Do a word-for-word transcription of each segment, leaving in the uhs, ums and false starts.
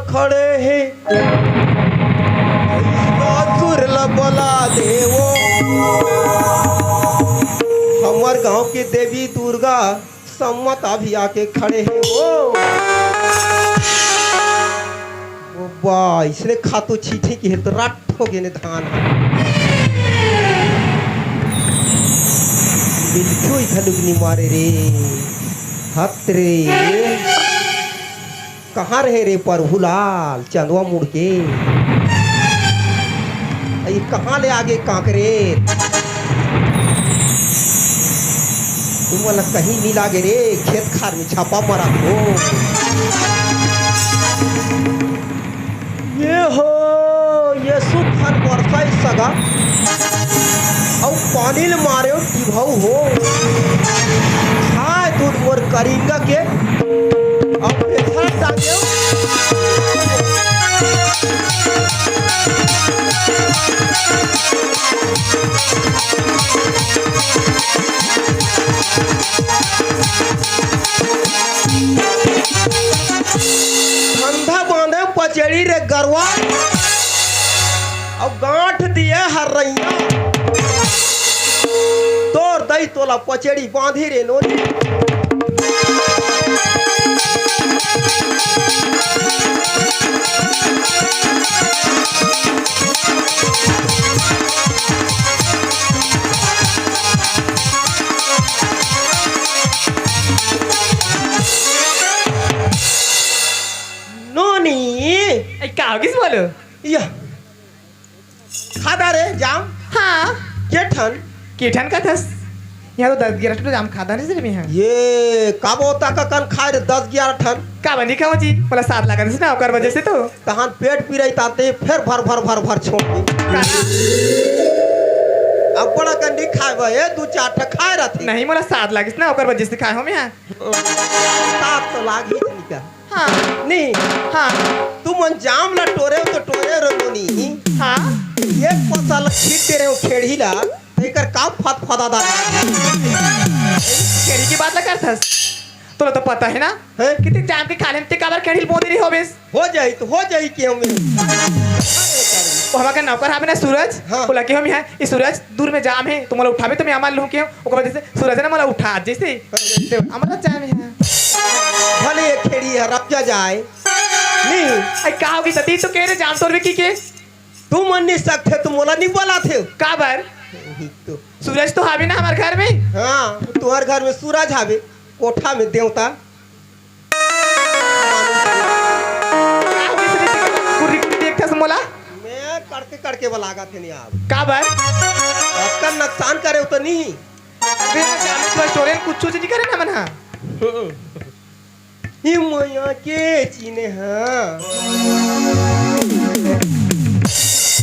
खड़े हे। भैसासुर ल बला देवो। हमर गांव के देवी दुर्गा सम्मत अभी आके खड़े हे वो। ओ बा, इसने खातू छींटे की हे तो रट हो गे ने धान ह। मिलखुई घलुक नी मारे रे। हत रे। कहाँ रहे रे प्रभुलाल चंदवा मुड़ के? अई कहाँ ले आगे कांकरे? तुमन ला कहीं नी लागे रे, खेत खार में छापा मारा हो। ये हो, ये सुखन बरसाई सगा। अउ पानी ल मारे टिभऊ हो। खाए दूध मोर करिंगा के। अउ पेथर टांगे। धंधा बांधे पचेड़ी रे गरवा। अउ गांठ दिए हर्रइया। तोर दई तोला पचेड़ी बांधी रे नोनी। नोनी। ए, का होगिस बोलो? या। खादा रे जाम। हाँ। के ठन? के ठन कथस? यहाँ तो दस ग्यारह ठन जाम खादा नहीं सिर्फ यहाँ। ये का बोता का कन खाए रे दस ग्यारह ठन? का बनी खाओ जी? बोला सात लाख दिस ना, ओकर वजह से तो। तहान पेट पिराई ताते फिर भर भर भर भर छोड़ दी। का ना? अब बड़ा कंडी खाए बा, ए दू चार ठा खाए रहती। नहीं, मोला सात लाख दिस ना, ओकर वजह से खाए हो मैं। सात तो लाग ही नहीं का। हाँ। नहीं। हाँ। तुमन जाम ला टोरे हो तो टोरे रहो नहीं। हाँ। एक पसा ला छीट दे रहे हो खेड़ी ला, तो एकर का फत फदा दा। खेड़ी की बात ला करथस। तोला तो पता है ना हैं? कि ते जाम के खाले में ते काबर खेड़ी बोंदी रही होबेस। हो जाई तो हो जाई कि हम वो हमारे नौकर हावे ना सूरज, हाँ। बोला कि हम यहाँ, ये सूरज दूर में जाम है, तो मोला उठावे तो मैं हमारे लोग के हूँ, ओकर वजह से सूरज ने मोला उठा जैसे। हाँ, जैसे। हमारा जाम है। भले ये खेड़ी है, रब जा जाए। नहीं। आई का होगी सती, तो कह रहे जाम तोर विकी के? तू मन नहीं सकते, तू मोला नहीं बोला थे। का बर? तो। सूरज तो हावे ना हमारे घर में। हाँ, तुम्हारे घर में सूरज हावे, कोठा में देवता। का होइस रे? कुर्री कुर्री देखथस मोला? मैं कड़के कड़के बलागत हे नहीं आप। का बर? अक्कल नकसान करे हो तो नहीं। अबे, जामे तो स्टोरी में कुछ चीज नहीं करे ना मन हा। ये मया के चीने हा।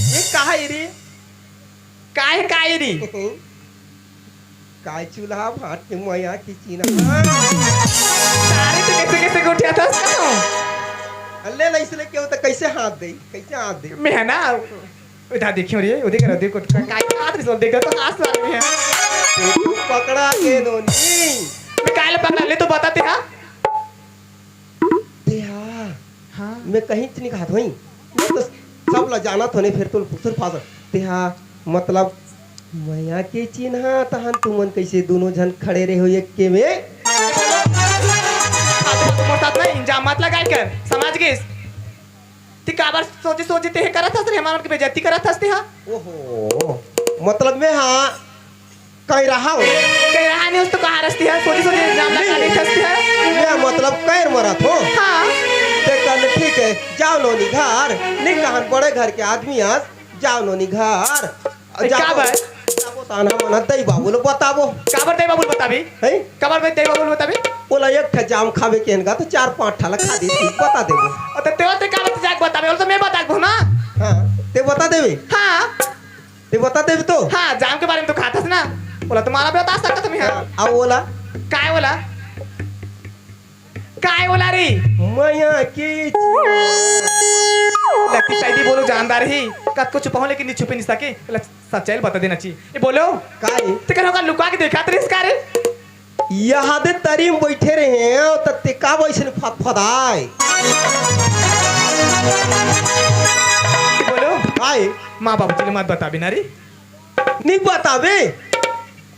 ये कहा है रे? काय, काय री? काय चूल्हा भात के मया की चीना। सारे तो कैसे, कैसे गोठिया था उसका तो? अल्ले ना इसलिए क्यों तो कैसे हाथ दे, कैसे हाथ दे? मैं है ना, उधर देखियो रे, उधर करो, देखो, काय हाथ रे, सब देखो तो हाथ सारे में है। तू पकड़ा के नोनी। मैं काय ले पकड़ा, ले तो बताते हाँ। तेहा, हाँ। मैं कहीं नहीं कहा था, मैं तो सब ला जाना था, नहीं फिर तो फुसर फासर। तेहा, मतलब, मया के चिन्हा तहन तुमन कैसे दोनों झन खड़े रहे हो एक के में? फालतू मोर साथ ना इंजाम मत लगाए कर, समझ गेस? ती काबर सोचे सोचे ते हे करत हस रे, हमार के बेइज्जती करत हस ते हा? ओहो, मतलब मैं हाँ, कहीं रहा हो? कहीं रहा नहीं, उस तो कहा रस्ती है, सोचे सोचे इंजाम लगा नहीं। दे हस्ती है। मैं मतलब कैर मरत हो? हाँ। ते कल ठीक है, जाओ नोनी घर, नहीं कहन बड़े घर के आदमी आज, जाओ नोनी घर। ए, जाबो, काबर? जाबो ताना मना दई बाबू लो बताबो। काबर दई बाबू लो बताबी? हैं? काबर मैं दई बाबू लो बताबी? ओला एक ठा जाम खावे के हनगा तो चार पांच ठा ला खा देती, बता देबो। अ, त तेवा ते काबर ते जाके बताबे? ओला तो मैं बता देबो ना। हाँ, ते बता देबे? हाँ। ते बता देबे तो? हाँ, जाम के बारे में तो खाथस ना। ओला तो मारा बता सकत हमी, हाँ। हाँ, अब ओला? काय ओला? काय बोला रे? मया के लकी कैदी बोलो जानदार ही, कतको छुपाओ लेकिन नहीं छुपे नहीं सके। ल-, सच्चाई ल बता देना चाहिए। ये बोलो। काय? ते करो का लुका के देखा तेरे इसका रे? यहाँ दे तरी में बैठे रहे हैं, त ते का वैसे फदफदाए? बोलो। आए। माँ बाबूजी ले मत बताबे ना रे। नहीं बताबे।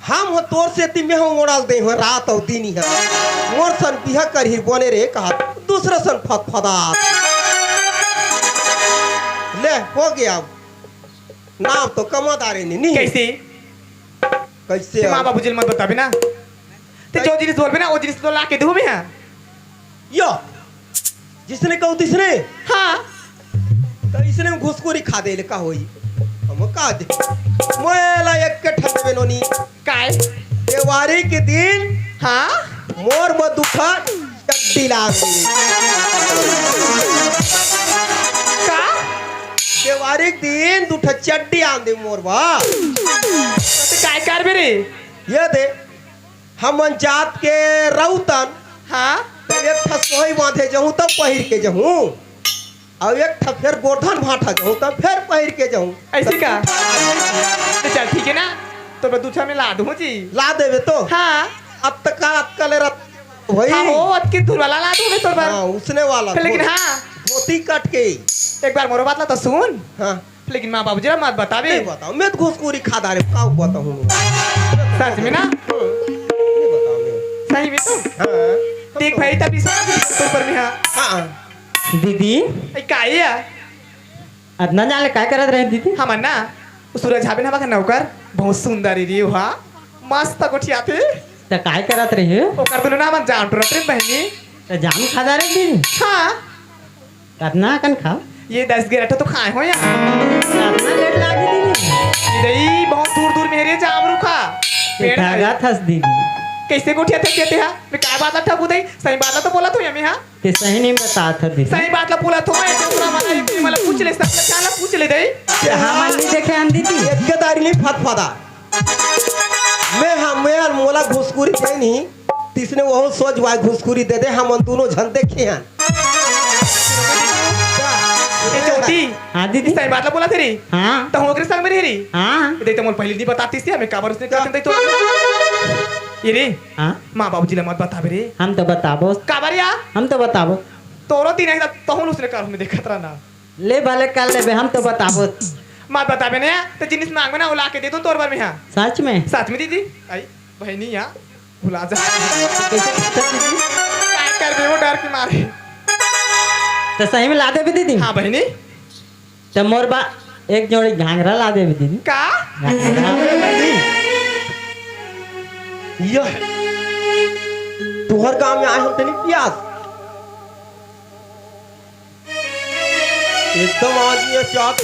हम हो तोर सेती में हो ओढ़ल दे हो रात अउ दिन ही। मोर सन बिहा करही बने रे कहा, दूसरा सन फदफदात। ले, हो गया अब। नाम तो कमा डारे नी, नी। कैसे? कैसे ते माँ अब? बाबूजी ले मत बताबे ना। ते जो जिनिस बोलबे ना, वो जिनिस तो ला के देहूँ मैं, हाँ। यो, जिसने कहूँ तिसने। हाँ। तो इसने घुसखोरी खा दे ले, का होई? हम का दे? मोला एक के ठन देबे नोनी। काय? देवारी के दिन हाँ? मोर बर दू ठा चड्डी लान दे। का? देवारी के दिन दू ठा चड्डी आन दे मोर बर। तो काय करबे रे? ये दे, हमन जात के रउतन। हाँ? त एक ठा सोहई बांधे जहूँ, तब पहिर के जहूँ। अउ एक ठा फेर गोरधन भांठा जहूँ, तब फेर पहिर के जहूँ। ऐसे का? तो चल, ठीक है ना, तो मैं दू ठा में ला दूँ जी। ला देबे तो? हाँ। अब तक का, अब कल रात भाई। हाँ, वो अतकी दूर वाला ला दूँ मैं तोर बर। हाँ, उसने वाला। फिर लेकिन धो-, हाँ। धोती कट के। एक बार मोरो बात ला तो सुन। हाँ। लेकिन माँ बाबूजी ला मत बताबे। नहीं बताओ, मैं तो घुसखोरी खा डारे, का बताऊँ? सच में ना? नहीं बताओ मैं। सही में तो? हाँ। देख भाई, तब विश्वास नहीं करता ऊपर में, हाँ। हाँ। दीदी। ए, का है यार? अतना जान ले काय करत रहे दीदी? हमन ना, वो सूरज हाबे ना, बखन ओकर बहुत सुंदर ही रही, हाँ। मस्त गोठियाथे। त काय करत रहे? ओकर दुनो ना हमन जाम टूरत रहे बहिनी। त जाम खा डारे दीदी? हाँ। कतना अकन खाव? ये दस ग्यारह ठो तो खाए हो यार। कतना लेट लागी दीदी? इधर ही बहुत दूर दूर में रे जाम रुखा। ते पेड़ है। ठगत हस दीदी। कैसे गोठियाथे कहते हैं? मैं काय बात ला ठगू दई? सही बात ला तो बोलत हो या मैं, हाँ? ते सही नहीं बतात हस दीदी। सही बात ला बोलत हो, मैं तो पूरा वाला ये वाला पूछ ले, सब ला पूछ ले दई। ते हमन नहीं देखे हन दीदी। एक गदारी नहीं फदफदा। मैं, हाँ, मैं मोला घुसखोरी दे नहीं। तिसने वहू सोच वाय घुसखोरी दे दे, हमन दुनो झन देखे हन। ए, ज्योति। हाँ, दीदी। सही बात ला बोलथे रे। हाँ। त हम ओकरे संग में रहे रे। हाँ। देख, त मोला पहिली नहीं बतातिस, हमें काबर उसने क्या? कर दे तो। ये रे। हाँ। माँ बाबूजी ला मत बताबे रे। हम तो बताबो। काबर या? हम तो बताबो। तोरो तीन एक तहूँ उसने कर हमें देखत रहना। ले भले कर लेबे, हम तो बताबो। मत बताबे ने, त जिनिस मांगबे ना, वो ला के दे दूँ तोर बर में, हाँ। सच में? सच में दीदी। आई, बहिनी, हाँ। भुला जा। काय करबे वो डर के मारे। त सही में ला देबे दीदी? हाँ बहिनी। त मोर बर एक जोड़ी घाघरा ला देबे दीदी। का? घाघरा। यह तुहर गांव में आए हम तनी प्यास। एकदम आदमी है क्या? ला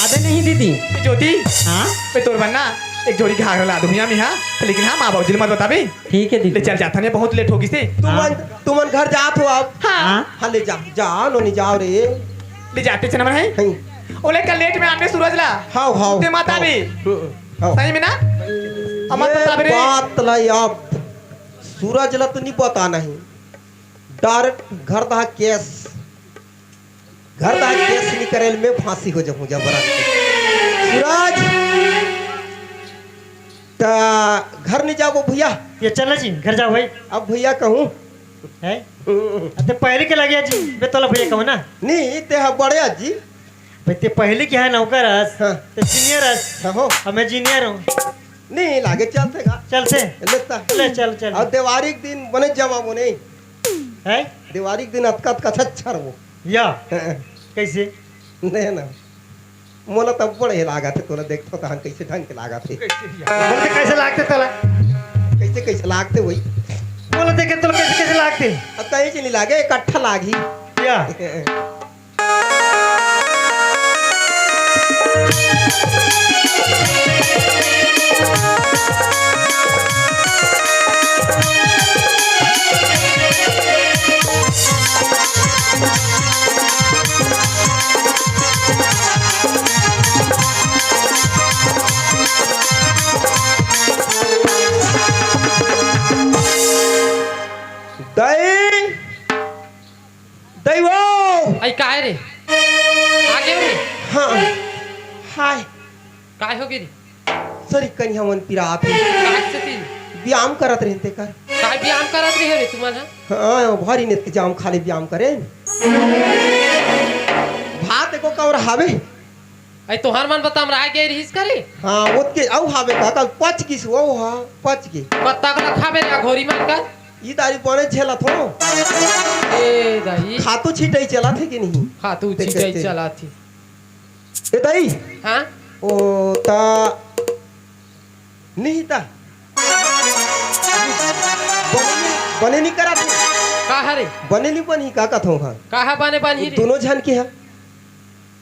दे नहीं दीदी। ज्योति। हाँ? मैं तोर बर ना एक जोड़ी घाघरा ला दूँ, यहाँ में, हाँ? लेकिन हाँ, माँ बाबूजी ले मत बताबे। ठीक है दीदी। ले चल जाथन, बहुत लेट हो गिसे। तुमन, हाँ। तुमन घर जात हो अब? हाँ। हाँ। हाँ, ले जा, जा, नोनी जाओ रे। ले जाते छे नमन है? हैं। ओले कल लेट में आने सूरज ला। हाव, हाव, ते माता हाव। भी। हम्म, हाव। सही में ना? अमर ये बताबे रे। बात ला अब सूरज ला तो नहीं बताना है। डायरेक्ट घर दा केस, घर दा केस निकरेल में फांसी हो जाऊं जबरन। सूरज, त घर नहीं जाबो भैया? ये चल जी, घर जाओ भाई। अब भैया कहूँ? है? हम्म। अते पहले के लगे जी, बे तोला भैया कहूँ ना? नहीं, ते हा बड़े जी। बे ते पहले के है नौकर अस, हाँ। ते सीनियर अस। हाँ हो। अब मैं जूनियर हूँ। नहीं, लागे चलते का। चलते? लेता। ले, चल, चल। और देवारी के दिन बने जमा बने। हैं? देवारी के दिन अतका, अतका छच्छर वो। या। हाँ। कैसे? नहीं ना। मोला तब बड़े लागत है, तोला देखथो तहन कैसे ढंग के लागत है। कैसे या? बोलते कैसे लागते तोला? कैसे, कैसे लागते वही? बोला देखे तोला कैसे, कैसे लागते? अब कहीं से नहीं लागे, इकट्ठा लागी। या। दई, दई वो। आई काय रे? आ गए रे? हाँ। हाय। काय हो गे रे? सरी कनिहा मन पिरात हे। काय से ती? व्यायाम करत रहिन तेकर। काय व्यायाम करत रहे रे तुमन ह? हाँ, भारी नेत के जाम खाली व्यायाम करेन। अउ हावे। अई तोहर मन बता, हमरा आगे रिहिस करे। हाँ, ओतके अउ हावे का, कल पच गिस, वो हाँ, पच गे। कत्ता का खाबे रे, घोरी मन का? ई दारी बने झेलत हो। ए दाई। खातू छिटई चलत हे कि नहीं? खातू ते छिटई कहते। चलत हे। ए दाई। हाँ? ओ ता नहीं ता। बने नहीं, बने नहीं करा थे। का हरे? बने नहीं बनी का कथो हाँ। कहा बने बनी रे? दोनों झन के हा।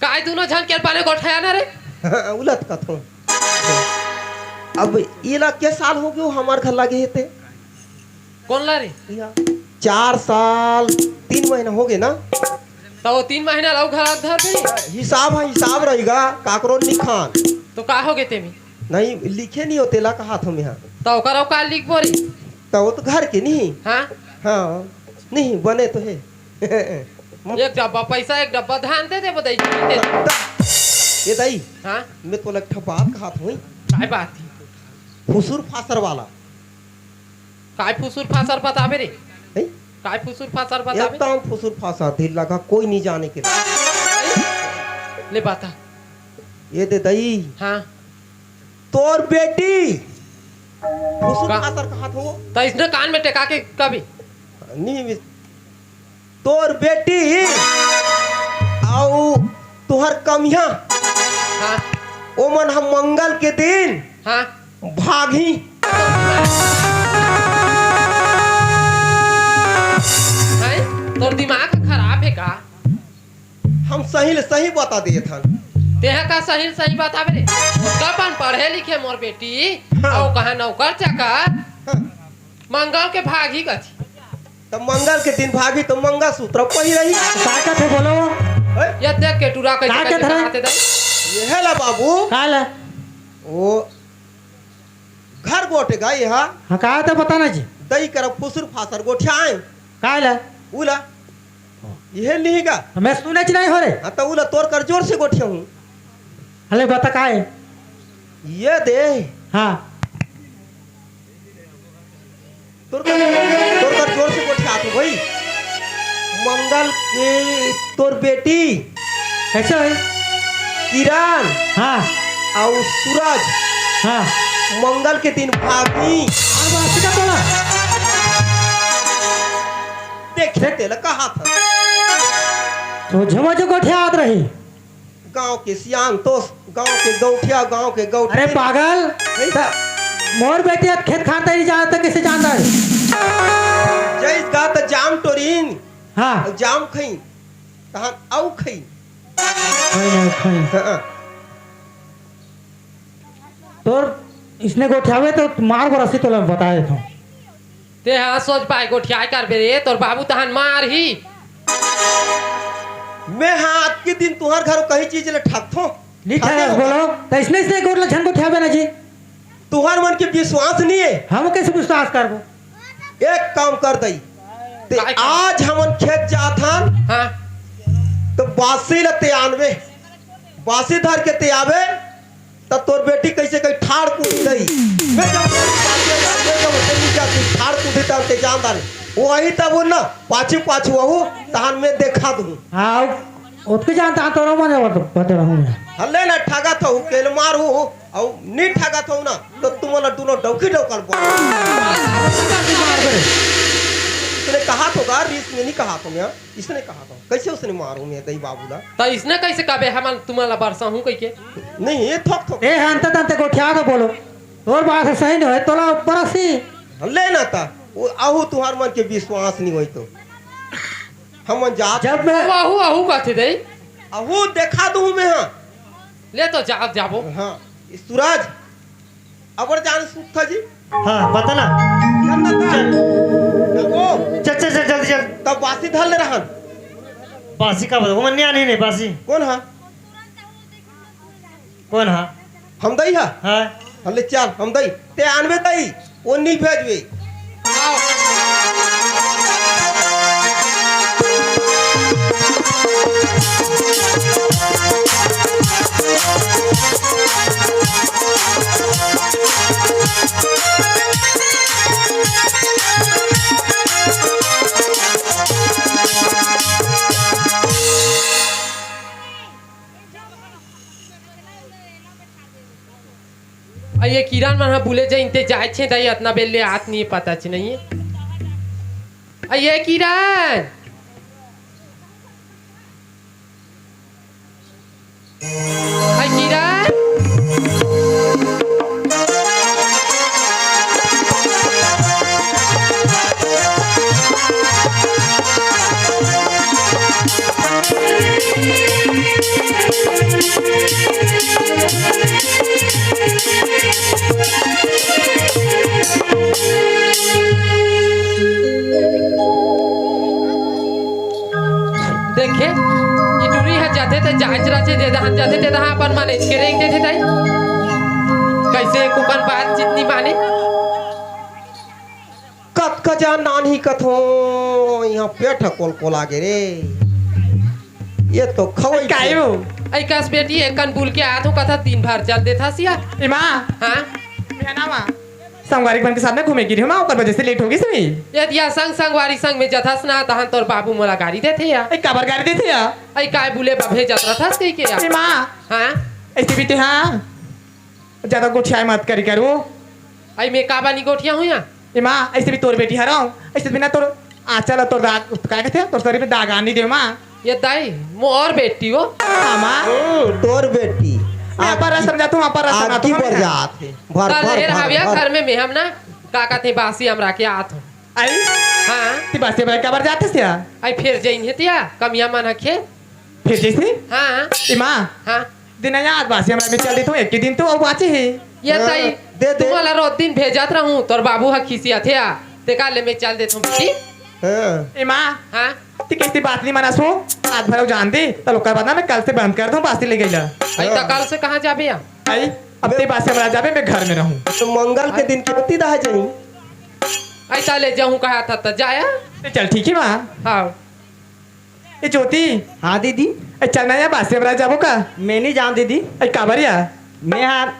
काय दोनों झन के बने गोठाया ना रे? उलत कथो। अब एला के साल हो गयो हमार घर लागे हे ते। कौन ला रे? या, चार साल, तीन महीना हो गए ना। तो वो तीन महीना लाऊ घर धर भी? हिसाब है, हिसाब रहेगा, काकरो निखान। तो का हो गए तेमी? नहीं, लिखे नहीं होते ला कहा था मैं। तो ओकर अउ का लिखबो रे? तो वो तो घर के नहीं। हाँ? हाँ, नहीं, बने तो है। एक डब्बा पैसा, एक डब्बा धान दे दे, बदाई दे। ये दाई, हाँ? मैं तोला एक ठो बात कहा था। काय बात थी? फुसुर फासर वाला। काय फुसुर फासर बताबे रे? हैं? काय फुसुर फासर बताबे? एकदम फुसुर फासर, दिल लगा कोई नहीं जाने के। ले बता। ये दे दई। हाँ। तोर बेटी। फुसुर का? फासर कहा थो। त इसने कान में टेका के कभी। नहीं, तोर बेटी अउ तुहर कमिया, हाँ। ओमन ह मंगल के दिन हाँ। भागही। हैं? तोर दिमाग खराब हे का? हम सही ले सही बता देत हन। तेहा का सही ले सही बताबे रे? ओतका पन पढ़े लिखे मोर बेटी, हाँ। अउ कहा नौकर चाकर। हाँ। मंगल के भागी कथी? त मंगल के दिन भागी त मंगलसूत्र पहिरही। का कथे बोलो? हैं? ये देख के टुरा कैसे का कैसे कथे रे? बनाते दई। ये है ला बाबू। का ला? वो घर गोटे गा ये हा। हाँ, का तो पता ना जी। दई कर फुसुर फासर गोठियाए। का ला? उला। ये नहीं गा। मैं सुने च नहीं हो रे। हाँ, त उला तोर कर जोर से गोठिया हूँ। अले बता का है? ये दे। हाँ। तोर कर, तोर कर जोर से गोठिया तो भाई। मंगल के तोर बेटी। कैसे है? किरण। हाँ। अउ सूरज। हाँ। मंगल के दिन भागी। अरे बाप रे, का बोला? देख, देख। तेला कहा था। तो झमा जो गोठियात रही। गांव के सियान तो गांव के गौठिया, गांव के गौठिया। अरे पागल, नहीं। त मोर बेटी अब खेत खार तरी जात त कैसे जानता है? जइस गा त जाम टोरिन, हाँ। अउ जाम खई, तहान अउ खई। खई नहीं, खई। हाँ। तोर इसने गोठियावे तो मार बरसी तोला बता देता हूँ। ते हा सोच पाए गोठियाए करबे रे, तोर बाबू तहान मारही। मैं हा आज के दिन तुहर घर कहीं चीज ले ठगथो। नहीं ठगे ठगस हो। बोलो, त इसने इसने गोठ ल झन गोठियाबे ना जी। तुहर मन के विश्वास नहीं है। हम कैसे विश्वास करबो? एक काम कर दई, ते काय काम? आज हमन खेत जात हन, हाँ। तो बासी ल ते आनबे, बासी धर के ते आबे, त तोर बेटी कैसे कहीं ठाड़ कूद दई। मैं जब, मैं जब उठे नीचे आती, ठाड़ कूद देता ते जान दान। वही तब ना, पाछू पाछू वहू, तहान मैं देखा दूँ। हाँ, ओतके जानता तोरो मन बत-, बत रहूँ मैं। हल्ले ना ठगा था, केल मार हूँ, अउ नी ठगा था ना, तो तुम वाला दोनों डौकी डौकर बोल। इसने कहा तो गा, रीस में नहीं कहा तो मैं। इसने कहा था, कैसे उसने मारूं मैं दई बाबू ला? त इसने कैसे कबे हमन तुम्हारा बरसा हूँ कह के? नहीं, ये थोक थोक। ए, हंते तंते गोठिया तो बोलो। तोर बात सही नहीं है, तोला बरसी। ले ना ता, वो आहू तुहार मन के विश्वास नहीं होई तो। हमन जात जब मैं वो आहू, आहू कहते दई। आहू देखा दूं मैं, हाँ। ले तो जा, जाबो। हाँ, ये सूरज, अबर जान सुख था जी। हाँ, बता ना। चल ना था। चल। ना वो। चल, चल, चल, जल्दी चल। तब बासी धर ले रहन। बासी का बता? वो मन नहीं आनी नहीं, बासी। कौन हा? कौन हा? हम दई हा? हाँ। हले चल, हम दई। ते आनबे दई, वो नहीं भेजबे। बुले जइनते जाय छे दाई, अतना बेर ले आत नहीं, पता च नहीं। अये किरण, अये किरण। देखे, ई टूरी ह जाथे ते जांच राचे, जे दहां जाथे ते दहां अपन माने के रेंग देथे ताई। कैसे कुकन बात जितनी माने। कतका जान नान ही कथो, यहाँ पेट ह कोल कोल आगे रे। ये तो खवई कायो। ऐ कस बेटी, एक कन बुल के आत हो, कथा दिन भर चल देथा सिया। ए माँ। हाँ? मेरा नाम आ। संगवारी मन के साथ में घूमे गिरी हूँ माँ, ओकर वजह से लेट हो गई सभी। यदि या संग संगवारी संग में जथस ना, तहन तोर बाबू मोला गारी देथे या। ए, काबर गारी देथे या? ए, काय बुले बा भेजत रथस कहि के या? ए माँ। हाँ? ऐसे भी ते हाँ, ज्यादा गोठियाए मत करी करू। ए, मैं का बानी गोठिया हूँ या? ए माँ, ऐसे भी तोर बेटी हरव, ऐसे बिना तोर आँचल तोर दाग, का कहते हैं, तोर शरीर में दाग आनी दे माँ। ये दाई, मोर बेटी हो। हाँ, माँ। तोर बेटी। मैं अपर समझा तू, अपर समझा तू, आदि बर जात हे। भर, भर, भर, भर। घर में, में हम ना, का कहते, बासी हमरा के आत हो। आई? हाँ। ती बासी हमरा के काबर जात हस या? आई, फिर जइन हे तिया, कमिया मन हखे। फिर जइसे? हाँ। ए माँ। हाँ। दिन याद बासी हमरा में चल देत हो, एक ही दिन तो अउ बाचे हे। ये हाँ, ताई, दे, दे। तुम्हाला रोज दिन भेजत रहूं, तोर बाबू ह खिसियाथे आ, ते का ले में चल देत हो बेटी। हाँ। ए माँ। हाँ। ती कैसी बात नहीं मानस हो? आज भर जान दे, तो लोग का बदनाम मैं कल से बंद कर दूं, बासी ले गईला। आई तो हाँ। कल से कहाँ जाबे या? आई, अब ते बासी हमरा जाबे, मैं घर में रहूं। तो मंगल के दिन क्यों ती रह जाई? आई तो ले जाऊं कहा था तो जाया। ए, चल ठीक है माँ। हाँ। ए ज्योति। हाँ दीदी। ए चल ना या बासी हमरा जाबो का? मैं नहीं जाऊँ दीदी। ए काबर या? मैं यार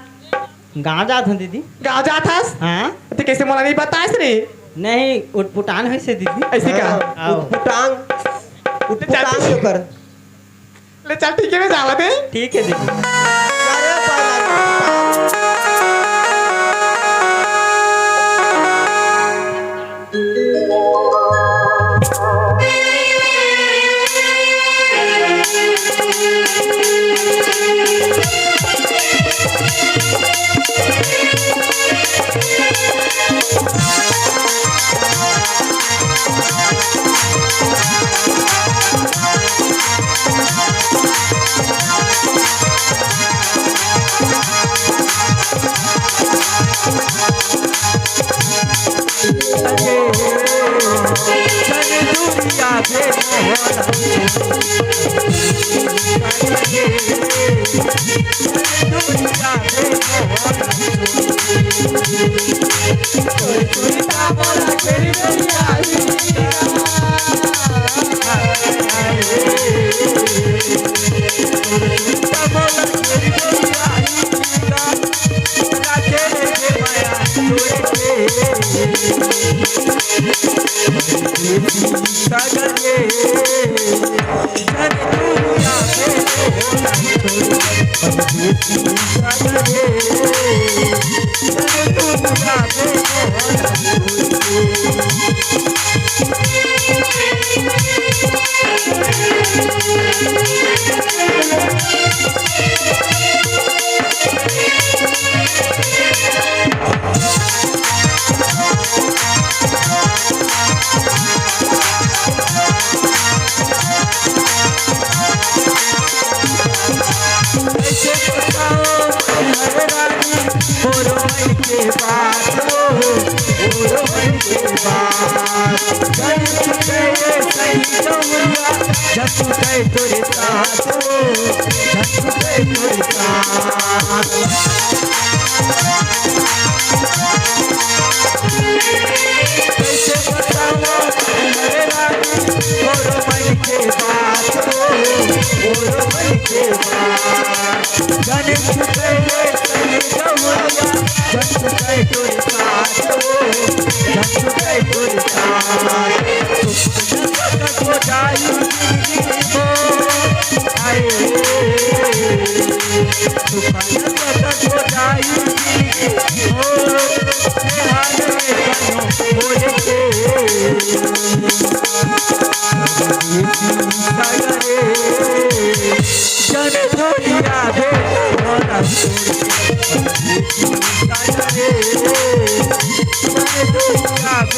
गाँव जात हूँ दीदी। गाँव जात हस? हाँ। ते कैसे मोला नहीं बतास रे? नहीं, उटपुटान होइसे दीदी। ऐसे का? हाँ, आओ। उटपुटान, उटपुटान चल। जो कर। ले चल, ठीक है, मैं जावत है। ठीक है दीदी। अरे बाला।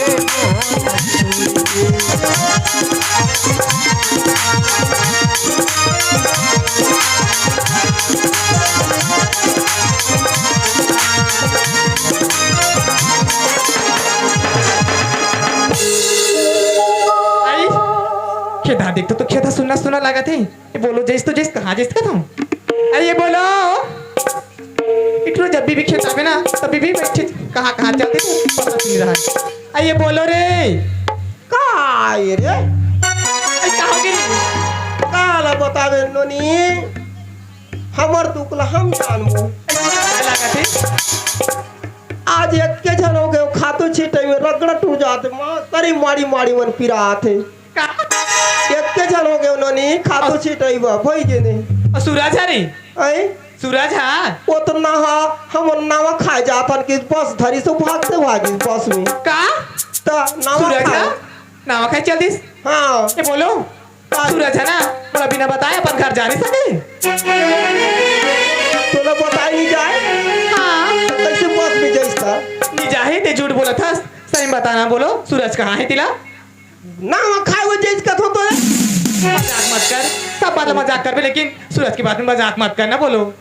आई, खेत हा देख तो, तो खेत हा सुन्ना सुन्ना लागत हे। ये बोलो जइस तो जइस, कहाँ जइस का तुम? अरे ये बोलो, इटरो जब भी, भी खेत आवे ना, तभी भी बैठे, कहाँ, कहाँ चलते थे, पता नहीं रहा। अरे ये बोलो रे। का ये रे? अरे का हो गया? काला बतावे नोनी, हमर दुख ला हम जानबो। अरे का लागत हे? आज एक्के झन हो गए, खातू छीटे में रगड़ा टूट जाते, माँ, तरी माड़ी माड़ी मन पिरात हे। का? एक्के झन हो गए नोनी, खातू अस- छीटे बा, भई जेने। अ, सूरज हरी? आई? सूरज हा? वो तो ना हा, हम नावा खाए जाथन कि बस धरी से भागते भागी बस में। का? त नावा सूरज खाए। हा? नावा खाए चल दिस? हाँ। ये बोलो, सूरज हे ना, मोला बिना बताए अपन घर जा नहीं सके। तोला बताए नहीं जाए? हाँ। तो कैसे बस में जाइस था? नहीं जाहे, ते झूठ बोलत हस। सही में बताना बोलो, सूरज कहाँ हे तिला? ना, वहाँ खाए वो जाइस कथो तो। मजाक मत कर, सब बात ला मजाक करबे, लेकिन सूरज की बात में मजाक मत करना बोलो।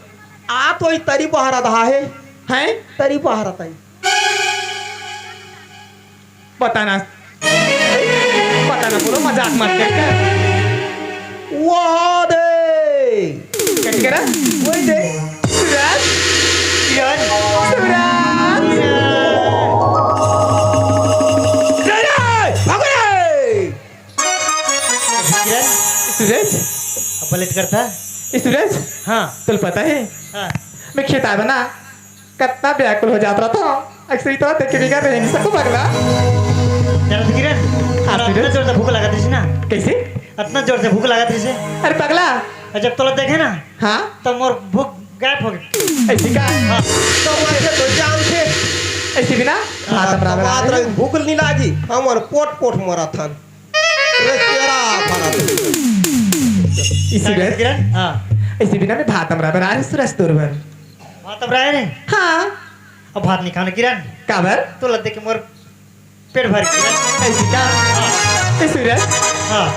आ तो ई तरी बहारा दहा हे। हैं? तरी बहारा तई। बताना, बताना बोलो, मजाक मत कर। वाह दे। कैसे करा? वही दे। सूरज, किरण, सूरज। किरण, भागो रे। किरण, सूरज। अब लेट करता? ए सूरज। हाँ। तुल पता है? हाँ। मैं खेत आया ना, कतना व्याकुल हो जात रहा था। अक्सर इतना देख के बिगड़ रहे नहीं सकूं पगला। जानत किरण, हाँ, अतना किरण। जोर से भूख लागत रहिस ना। कैसे? अतना जोर से भूख लागत रहिस। अरे पगला। और जब तोला देखे ना, हाँ? तो मोर भूख गायब हो गई। ऐसी का? हाँ। तो वैसे तो जान थे। ऐसी बिना हाँ, भात तो बराबर बात आ रही, रही। भूख नहीं लागी, हमर पोट पोट मरत हन। रे तेरा भरत। इसी जानत बे। किरण? हाँ। ऐसी बिना मैं भात बराबर आ रही, सूरज तोर बर। भात अब रहे ने? हाँ। अब भात नहीं खाना किरण। काबर? तोला देख के मोर पेट भर किरण। ऐसी का? हाँ। ए सूरज। हाँ।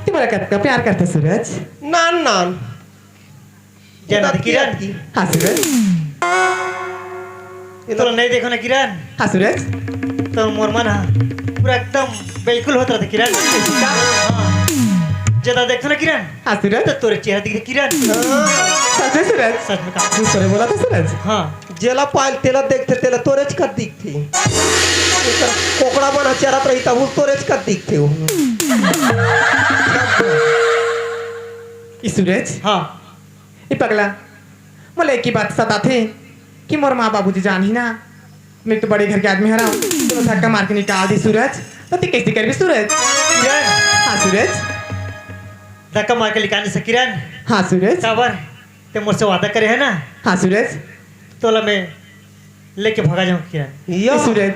तू मोला कतना प्यार करता सूरज? नान नान। जानत किरण? हाँ सूरज। ये तोला नहीं देखो ना किरण। हाँ सूरज। तो मोर मन हा पूरा एकदम बिल्कुल होत रहिथे किरण। ऐसी का? हाँ। जदा देखो ना किरण। हाँ सूरज। तो तोरे चेहरा दिखे किरण। हाँ। सच में सूरज? सच में का? तू सही बोला था सूरज। हाँ। जेला पायल तेला देखथे, तेला तोरेच कस दिखथे। ओकर कोकड़ा मन ह चरत रही, तब तोरेच कस दिखथे ओ। ई सूरज? हाँ। ई पगला, मोला एक ही बात सताथे कि मोर माँ बाबूजी जानही ना, मैं तो बड़े घर के आदमी हरव, तो धक्का मार के निकाल दी सूरज, तो तू कैसे करबी सूरज? किरण। हाँ सूरज। धक्का मार के निकाल नहीं सके किरण। हाँ सूरज। काबर? ते मोर से वादा करे है ना? हाँ सूरज। तोला मैं लेके भागा जाऊं किरण। यो। ए सूरज,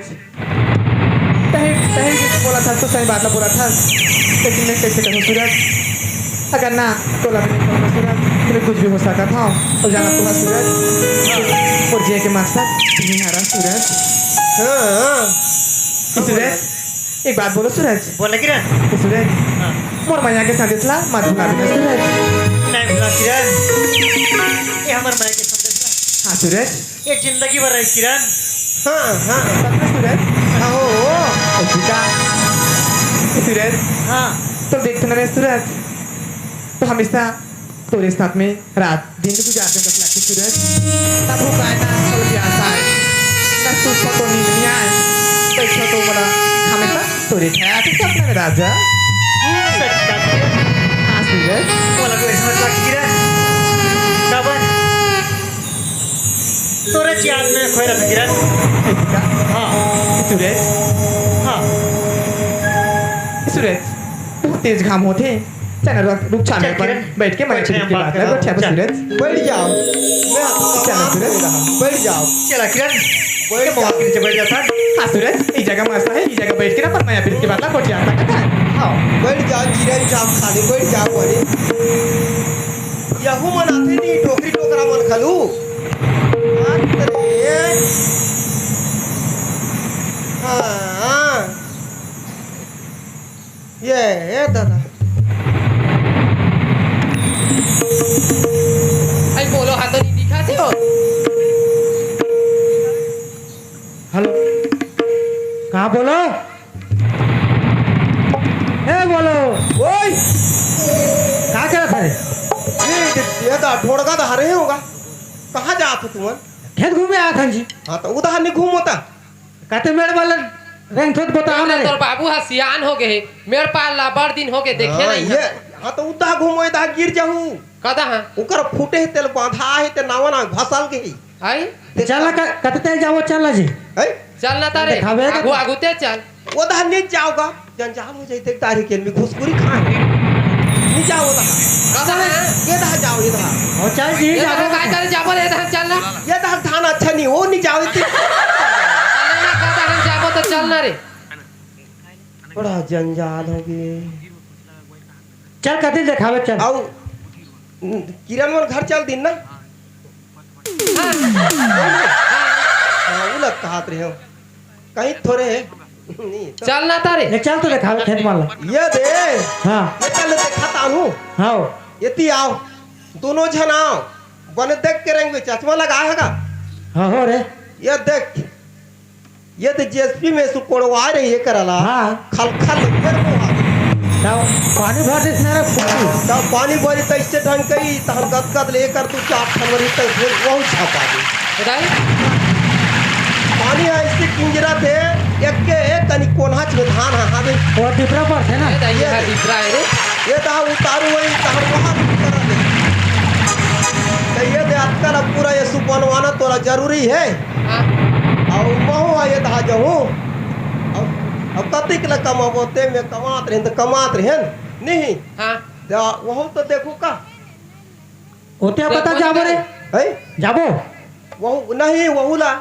तहे, तहे बोला था तो सही बात ला बोला था, लेकिन मैं कैसे करूं सूरज? अगर ना तोला मैं नहीं कहूं सूरज, फिर कुछ भी हो सकता था। और जाना तू सूरज, हाँ। और जिए के मकसद यही हरा सूरज। हाँ, हाँ। ए सूरज, एक बात बोलो सूरज। बोल ना किरण। ए सूरज, हाँ। मोर मया के संदेश ला मत भुला देना सूरज। नहीं भुला किरण, ये हमर मया के संदेश ला। हाँ सूरज। ये जिंदगी भर रही किरण। हाँ, हाँ। सच में सूरज? हाँ, हो, हो। ऐसी का? सूरज? हाँ। तो देख तो ना रे सूरज, तो हमेशा तोरे साथ में रात दिन गुजार देंव कस लागथे सूरज। ना भूख आय, ना प्यास आय, ना सुत तो नींद नहीं आय, बैठो तो मोला हमेशा तोरे ख्याल आथे सपना में राजा। हम्म, सच बात है। हाँ सूरज। मोला तो ऐसा लगता है किरण। काबर? तोरे याद में खोए रहता किरण। ऐसी का? हाँ। सूरज। हाँ। सूरज, बहुत तेज घाम होथे। चल ना, रुक, रुक, छामे चल, पर किरण, बैठ के मया बैठ के पिरित हम के बात बात करब। करब। चल। सूरज। बैठ जाओ। मैं आपका चल, बाप सूरज। बैठ जाओ। चला, किरण। बैठ ये मया जाओ। पिरित बैठ जाता। हाँ, सूरज, ई जगह मस्त है, ई जगह बैठ के ना अपन मया पिरित के बात ला गोठिया सकत है। हाँ। बैठ जाओ, किरण, जाओ, खाली बैठ जाओ, अरे। यहू मन आथे नी, डोकरी डोकरा मन घलू। बात रे। हाँ, हाँ। ये, ये दादा। आई बोलो, हाथ नहीं दिखा थे हो। हेलो, कहाँ बोलो? ए बोलो। ओए, का करत हरे? ये, ये दा ढोड़गा दा हरे होगा। कहाँ जात हो तुमन? खेत घूमे आत हन जी। हाँ, तो उधर नहीं घूमो ता। कहते मेड़ वाला रेंग थोत बता अरे, हमारे। तोर बाबू हा सियान हो गए, मेड़ पार ला बड़ दिन हो गए, देखे हाँ, नहीं ये, है। हाँ, तो उधर घूमो, इधर गिर जाहू। कदा हाँ? उकर फूटे हे तेल बांधा हे ते नावा ना घसल के ही। आई? चल ना, क-, कते तेल जावो, चल ना जी। हैं? चल ना तारे, देखावे का आगू, तो। आगू ते चल। वो दहा नीच जाओगा, जंजाल हो जाई, देख तारी के में घुसखोरी खाए। नीच जाओ वो दहा। कदा है? ये दहा जाओ, ये दहा। ओ चल जी, ये जाओ। दहा काय करे जाबो रे, ये दहा चल ना। ये दहा धान अच्छा नहीं हो, नीच जाओ इतनी। चल ना, कदा हम जाबो तो चल ना रे। बड़ा जंजाल हो गए। चल कते देखावे चल। आओ, किरण मोर घर चल दिन ना। हाँ, वो लग कहात रहे हो। कहीं थोड़े है। नहीं, तो चल ना तारे। ले चल तो देखावे खेत माला। ये दे। हाँ। ये कल देखा तानू। हाँ। ये ती आओ। दोनों झन आओ। बने देख के रेंग में चश्मा लगा है का? हाँ हो रे। ये देख। ये तो जेसीबी में से कोड़वा रही है करला। हाँ। खल खल कर वो आ गई। तब पानी भर देस ना रे फुल्की। तब पानी भरी तो इससे ढंग कही, तो हम गद गद लेकर तू चार फरवरी तक फिर वहू छापा दे। बताई? पानी है इससे किंजरा थे, एक के एक कनी कोन्हा च में धान है, हाँ बे। वो टिपरा पर थे ना। ये तो ये ये है टिपरा है रे। ये तो उतारू वही, तो हम वहाँ उतारा दे। तो ये दे आजकल अब पूरा ये सुपनवाना तोरा जरूरी है। हाँ। अउ महूँ ह ये दहा जहूँ। अब, अब कतिक ल कमाबो, ते में कमात रहेन त कमात रहेन, नहीं? हाँ। त वहू तो देखू का? ओते देखो बता जाबो रे। नहीं। हैं? जाबो। वहू नहीं, वहू ला,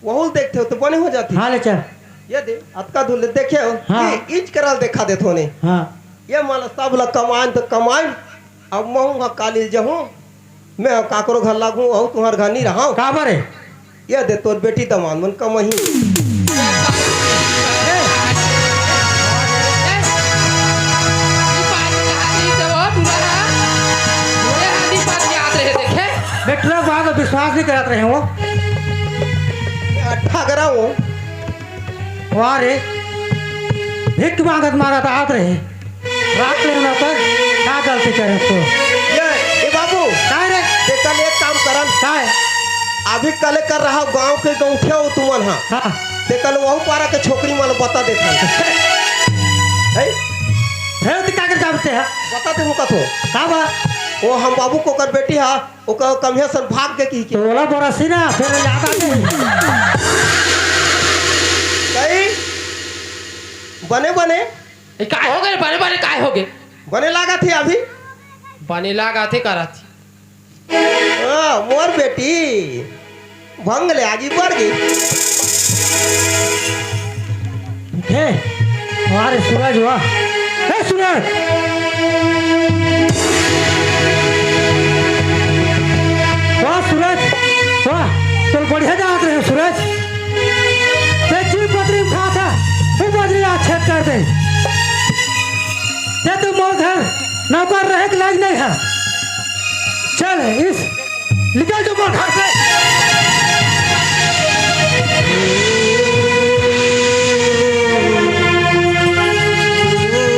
वहू देखते हो तो बने हो जाती। हाँ, ले चल। ये दे, अतका दूर ले देखे हो? हाँ। ये इच करल देखा देत होने। हाँ। ये माला सब ला कमाइन तो कमाइन, अब महूँ ह काली जहूँ। मैं ह काकरो घर लागू, अउ तुम्हार घर नहीं रहा। काबर है? ये दे तोर बेटी दमांद मन कमही। बेटरा बात विश्वास नहीं करत रहे हो। ठगरा हो। वाह रे, भिख मांगत मांगत आत रहे। रात ले नौकर, का गलती करे तो? ये, ए बाबू, काय रे? ते कल एक काम करन। काय? अभी कल कर रहा गांव के गौंठे हो तुमन हा। हाँ। ते कल वहू पारा के छोकरी मन बता देथन। है? है तो का कर जानते हैं? बता दे मुका तो। का बा? वो हम बाबू को कर बेटी हा, ओकर कमिया सन भाग गे कहिके। तो ओला बरसी ना, फिर याद आ गई। कई बने बने। ए, काय हो गए? बने बने काय हो गए? बने लागत हे अभी। बने लागत हे करत हे। हाँ, मोर बेटी। भंग ले आगी बढ़ गई। हे, वाह रे सूरज, वाह। हे सूरज। वाह सूरज, वाह। चल बढ़िया जात रहे सूरज। ते जी पत्री में खा था, वो बजरी आज छेद कर दे। ते तो मोर घर नौकर रहे के लायक नहीं है। चल इस निकल जो मोर घर से।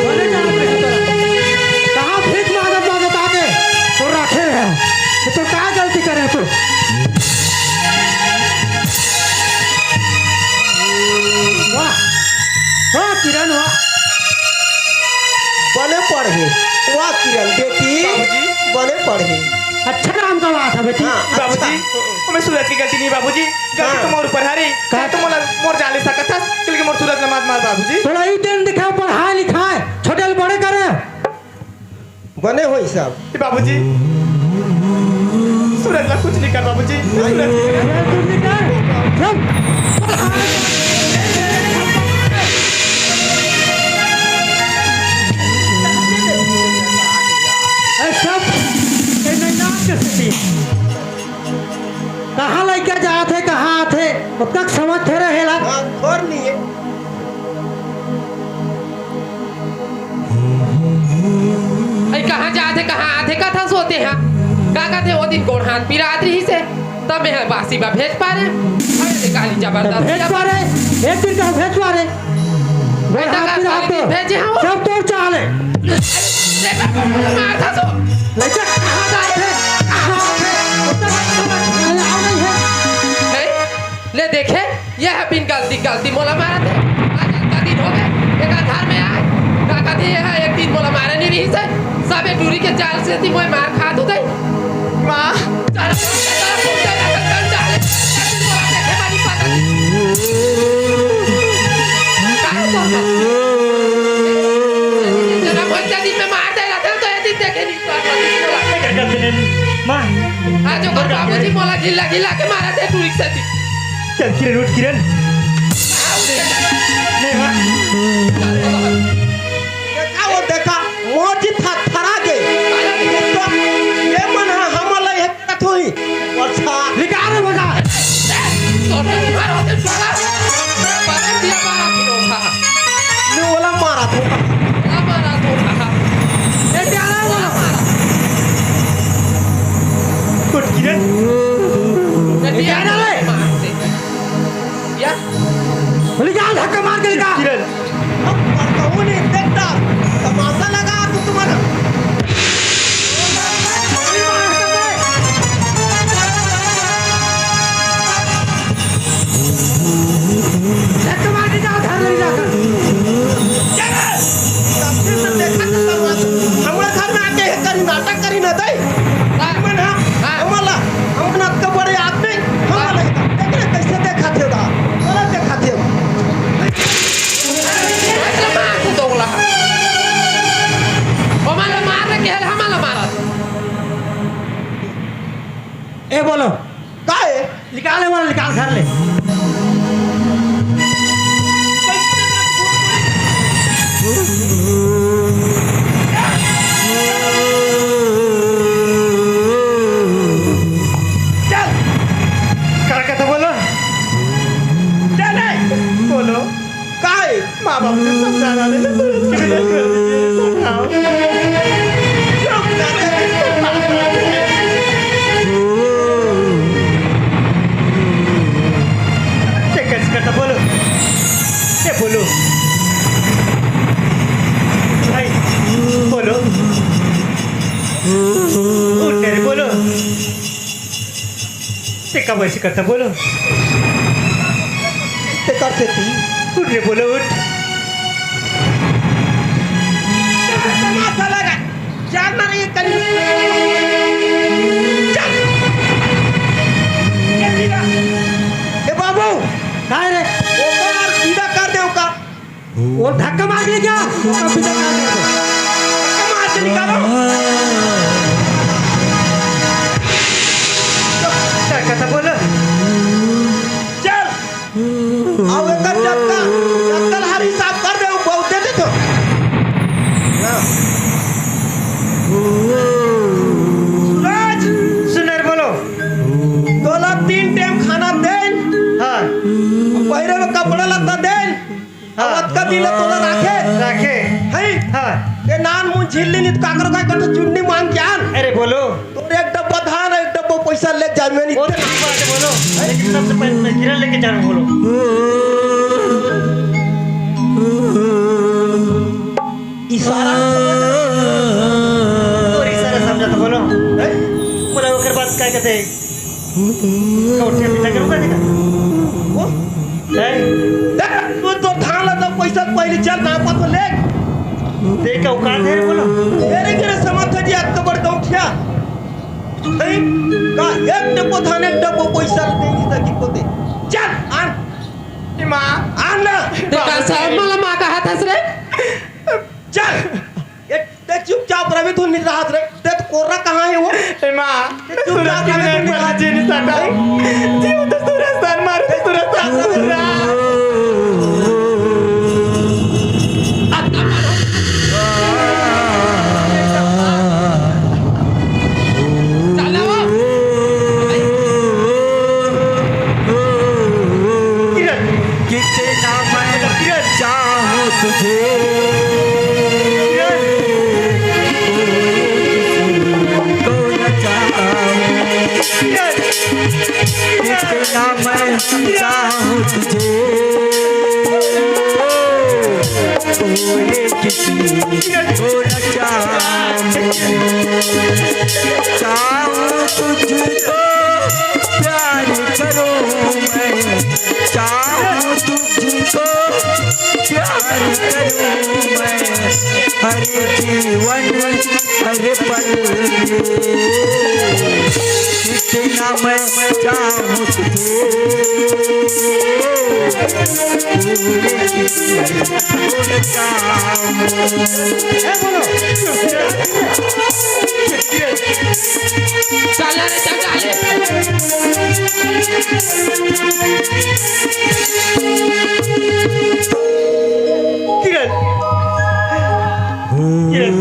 बने जात रहे तोरा। कहाँ भीख मांगत मांगत आके तो रखे हैं। ये तो का गलती करे तू? वाह, वाह किरण वाह। बने पढ़े, वाह किरण बेटी, बाबूजी। बने पढ़े। अच्छा नाम का बात है बेटी। हाँ, अच्छा। बाबूजी, मैं सूरज की गलती नहीं बाबूजी, गलती हाँ। तो मोर ऊपर हरे, का? तो मोला मोर जाले सकत हस, कल के मोर सूरज नमाज मार बाबूजी। थोड़ा ही दिन दिखा पढ़ाई लिखाई, छोटे ले बड़े करे। बने होई सब। ए बाबूजी, सूरज ला कुछ नहीं कर बाबूजी, सूरज नहीं कर। सूरज कुछ नहीं कर। चुप। ए सब, ए नैनाक के सेती। कहाँ लइका जात हे, कहाँ आत हे, ओतका समझ थोड़े रहेला। हाँ, थोर नहीं है। हाँ, का कथे, ओ दिन गोड़ हाथ पिरात रहिस हे, तब मैं बासी बा भेज पारे। अरे, ते काली जबरदस्ती भेज पारे, एक दिन का भेज पारे। गोड़ हाथ पिरात रहिस हे, भेजे हँव। सब तोर चाल हे। ले जा। कहाँ जाए? कहाँ जाए? उतना समझ में आओ नहीं है। नहीं? ले देखे, ये ह बिन गलती, गलती मोला मारत हे। आज अतका दिन होगे, एकर घर में आए। का कथे, ये ह एक दिन मोला मारे नइ रहिस हे। सबे टूरी के चाल सेती मोंय मार खात हों तइं। माँ। चल, चल, चल, चल, चल, चल, चल, चल, मोला देखे बानी पता नहीं। का हे तोर? जरा मोला दिन में मार दे रहा था, तो ये दिन देखे नहीं। माँ। आज ओकर बाबूजी मोला घिल्ला घिल्ला के मारत हे टूरी के सेती। चल किरण, उठ किरण। नहीं माँ। देखा वो, देखा, मोर जी थरथरा गे। ये मन हा हमला ये कथोई। अच्छा। निकाल रे भगा। तोरे मारो ते साला। पकड़ दिया मारा फिर उठा। नहीं, ओला मारा था। ओला मारा था। ए, क्या रहा ओला मारा? कुट किरण। ए, क्या रहा रे? मारते। या? बोली, क्या धक्का मार के निकाल? किरण। अब पढ़ता हूँ नहीं, देखता। तमाशा लगा तू तुम्हारा। धक्का मार के जाओ, घर ले जाकर। चल! तब फिर से देखा था तमाशा। हमरा घर में आके करी नाटक करी ना दई। हाँ। मन हा, हाँ। हमला, हमन अतका बड़े आदमी, हमला हाँ। देख रे, कैसे देखा थे दा? गलत देखा थे। ओमन ला मार रे, केहे ल हमन ला मारत। ए बोलो। का हे? निकाल हे, निकाल घर ले। चल। का कथे बोलो? चल रे। बोलो। काय? माँ बाप ने समझाना नहीं, तो तुरंत किडनैप कर दीजिए, समझाओ। ते कैसे करता बोलो? ते बोलो। भाई, बोलो। उठ रे, बोलो। ते का वैसे करता बोलो? ते कर सेती। उठ रे, बोलो, उठ। चल, तमाशा लगा। जानना नहीं है कल। चल। ए, सीधा। ए बाबू। काय रे? ओकर सीधा कर दे ओका। वो धक्का मार के क्या? वो कब भी धक्का मार दे तो। धक्का मार के निकालो। क्या कहता बोलो? चल। आओ एकर जक्का, जक्का हर हिसाब कर दे, वो बहुत दे दे तो। ना। सूरज। सुनर बोलो। तोला तीन टाइम खाना देन। हाँ। पहिरे में कपड़ा लत्ता देन। हाँ। अतका दिन ले तोला राखे। राखे। हैं? हाँ। ये नान मुन झिल्ली नित काकर का कट चुन्नी मांग के आन। अरे बोलो। तोर एक डब्बा धान, एक डब्बा पैसा ले जा, मैं नहीं वो तो ठीक बात है, बोलो। लेकिन सबसे पहले मैं किरण लेके जा रहा हूँ, बोलो। इशारा। और इशारा समझा तो बोलो। हैं? बोला, ओकर बाद काय कहते हैं? कोठे पिता करूँगा देखा। वो? हैं? देख, तू तो धान ला तो पैसा पहले चल ना, पा तो ले। देख, औकात है रे, बोलो। तेरे के रे समर्थ जी, अतका बड़ गौठिया। हैं? का एक डब्बो धान, एक डब्बो पैसा दे नहीं सकी को दे। चल, आन। ए माँ। आन ना। ते का साहब मला माँ का हाथ हंस रे? चल। ए, ते चुपचाप रवि, तू नहीं रहा रे। ते तो कोर्रा कहाँ है वो? ए माँ, ते चुपचाप रवि, तू नहीं रहा। जी नहीं सकता। जीव तो सूरज दान मार, सूरज दान मार। किरण। कितना मैं चाहूँ तुझे। किरण। चाहूं तुझे, तोरे किसी को न चाहूं। चाहूं तुझको, प्यार करूं मैं, चाहूं तुझको, प्यार करूं मैं, हर जीवन हर पल, कितना मैं चाहूं तुझे, तोरे किसी को न चाहूं। चल रे, चल, चल। किरण, किरण।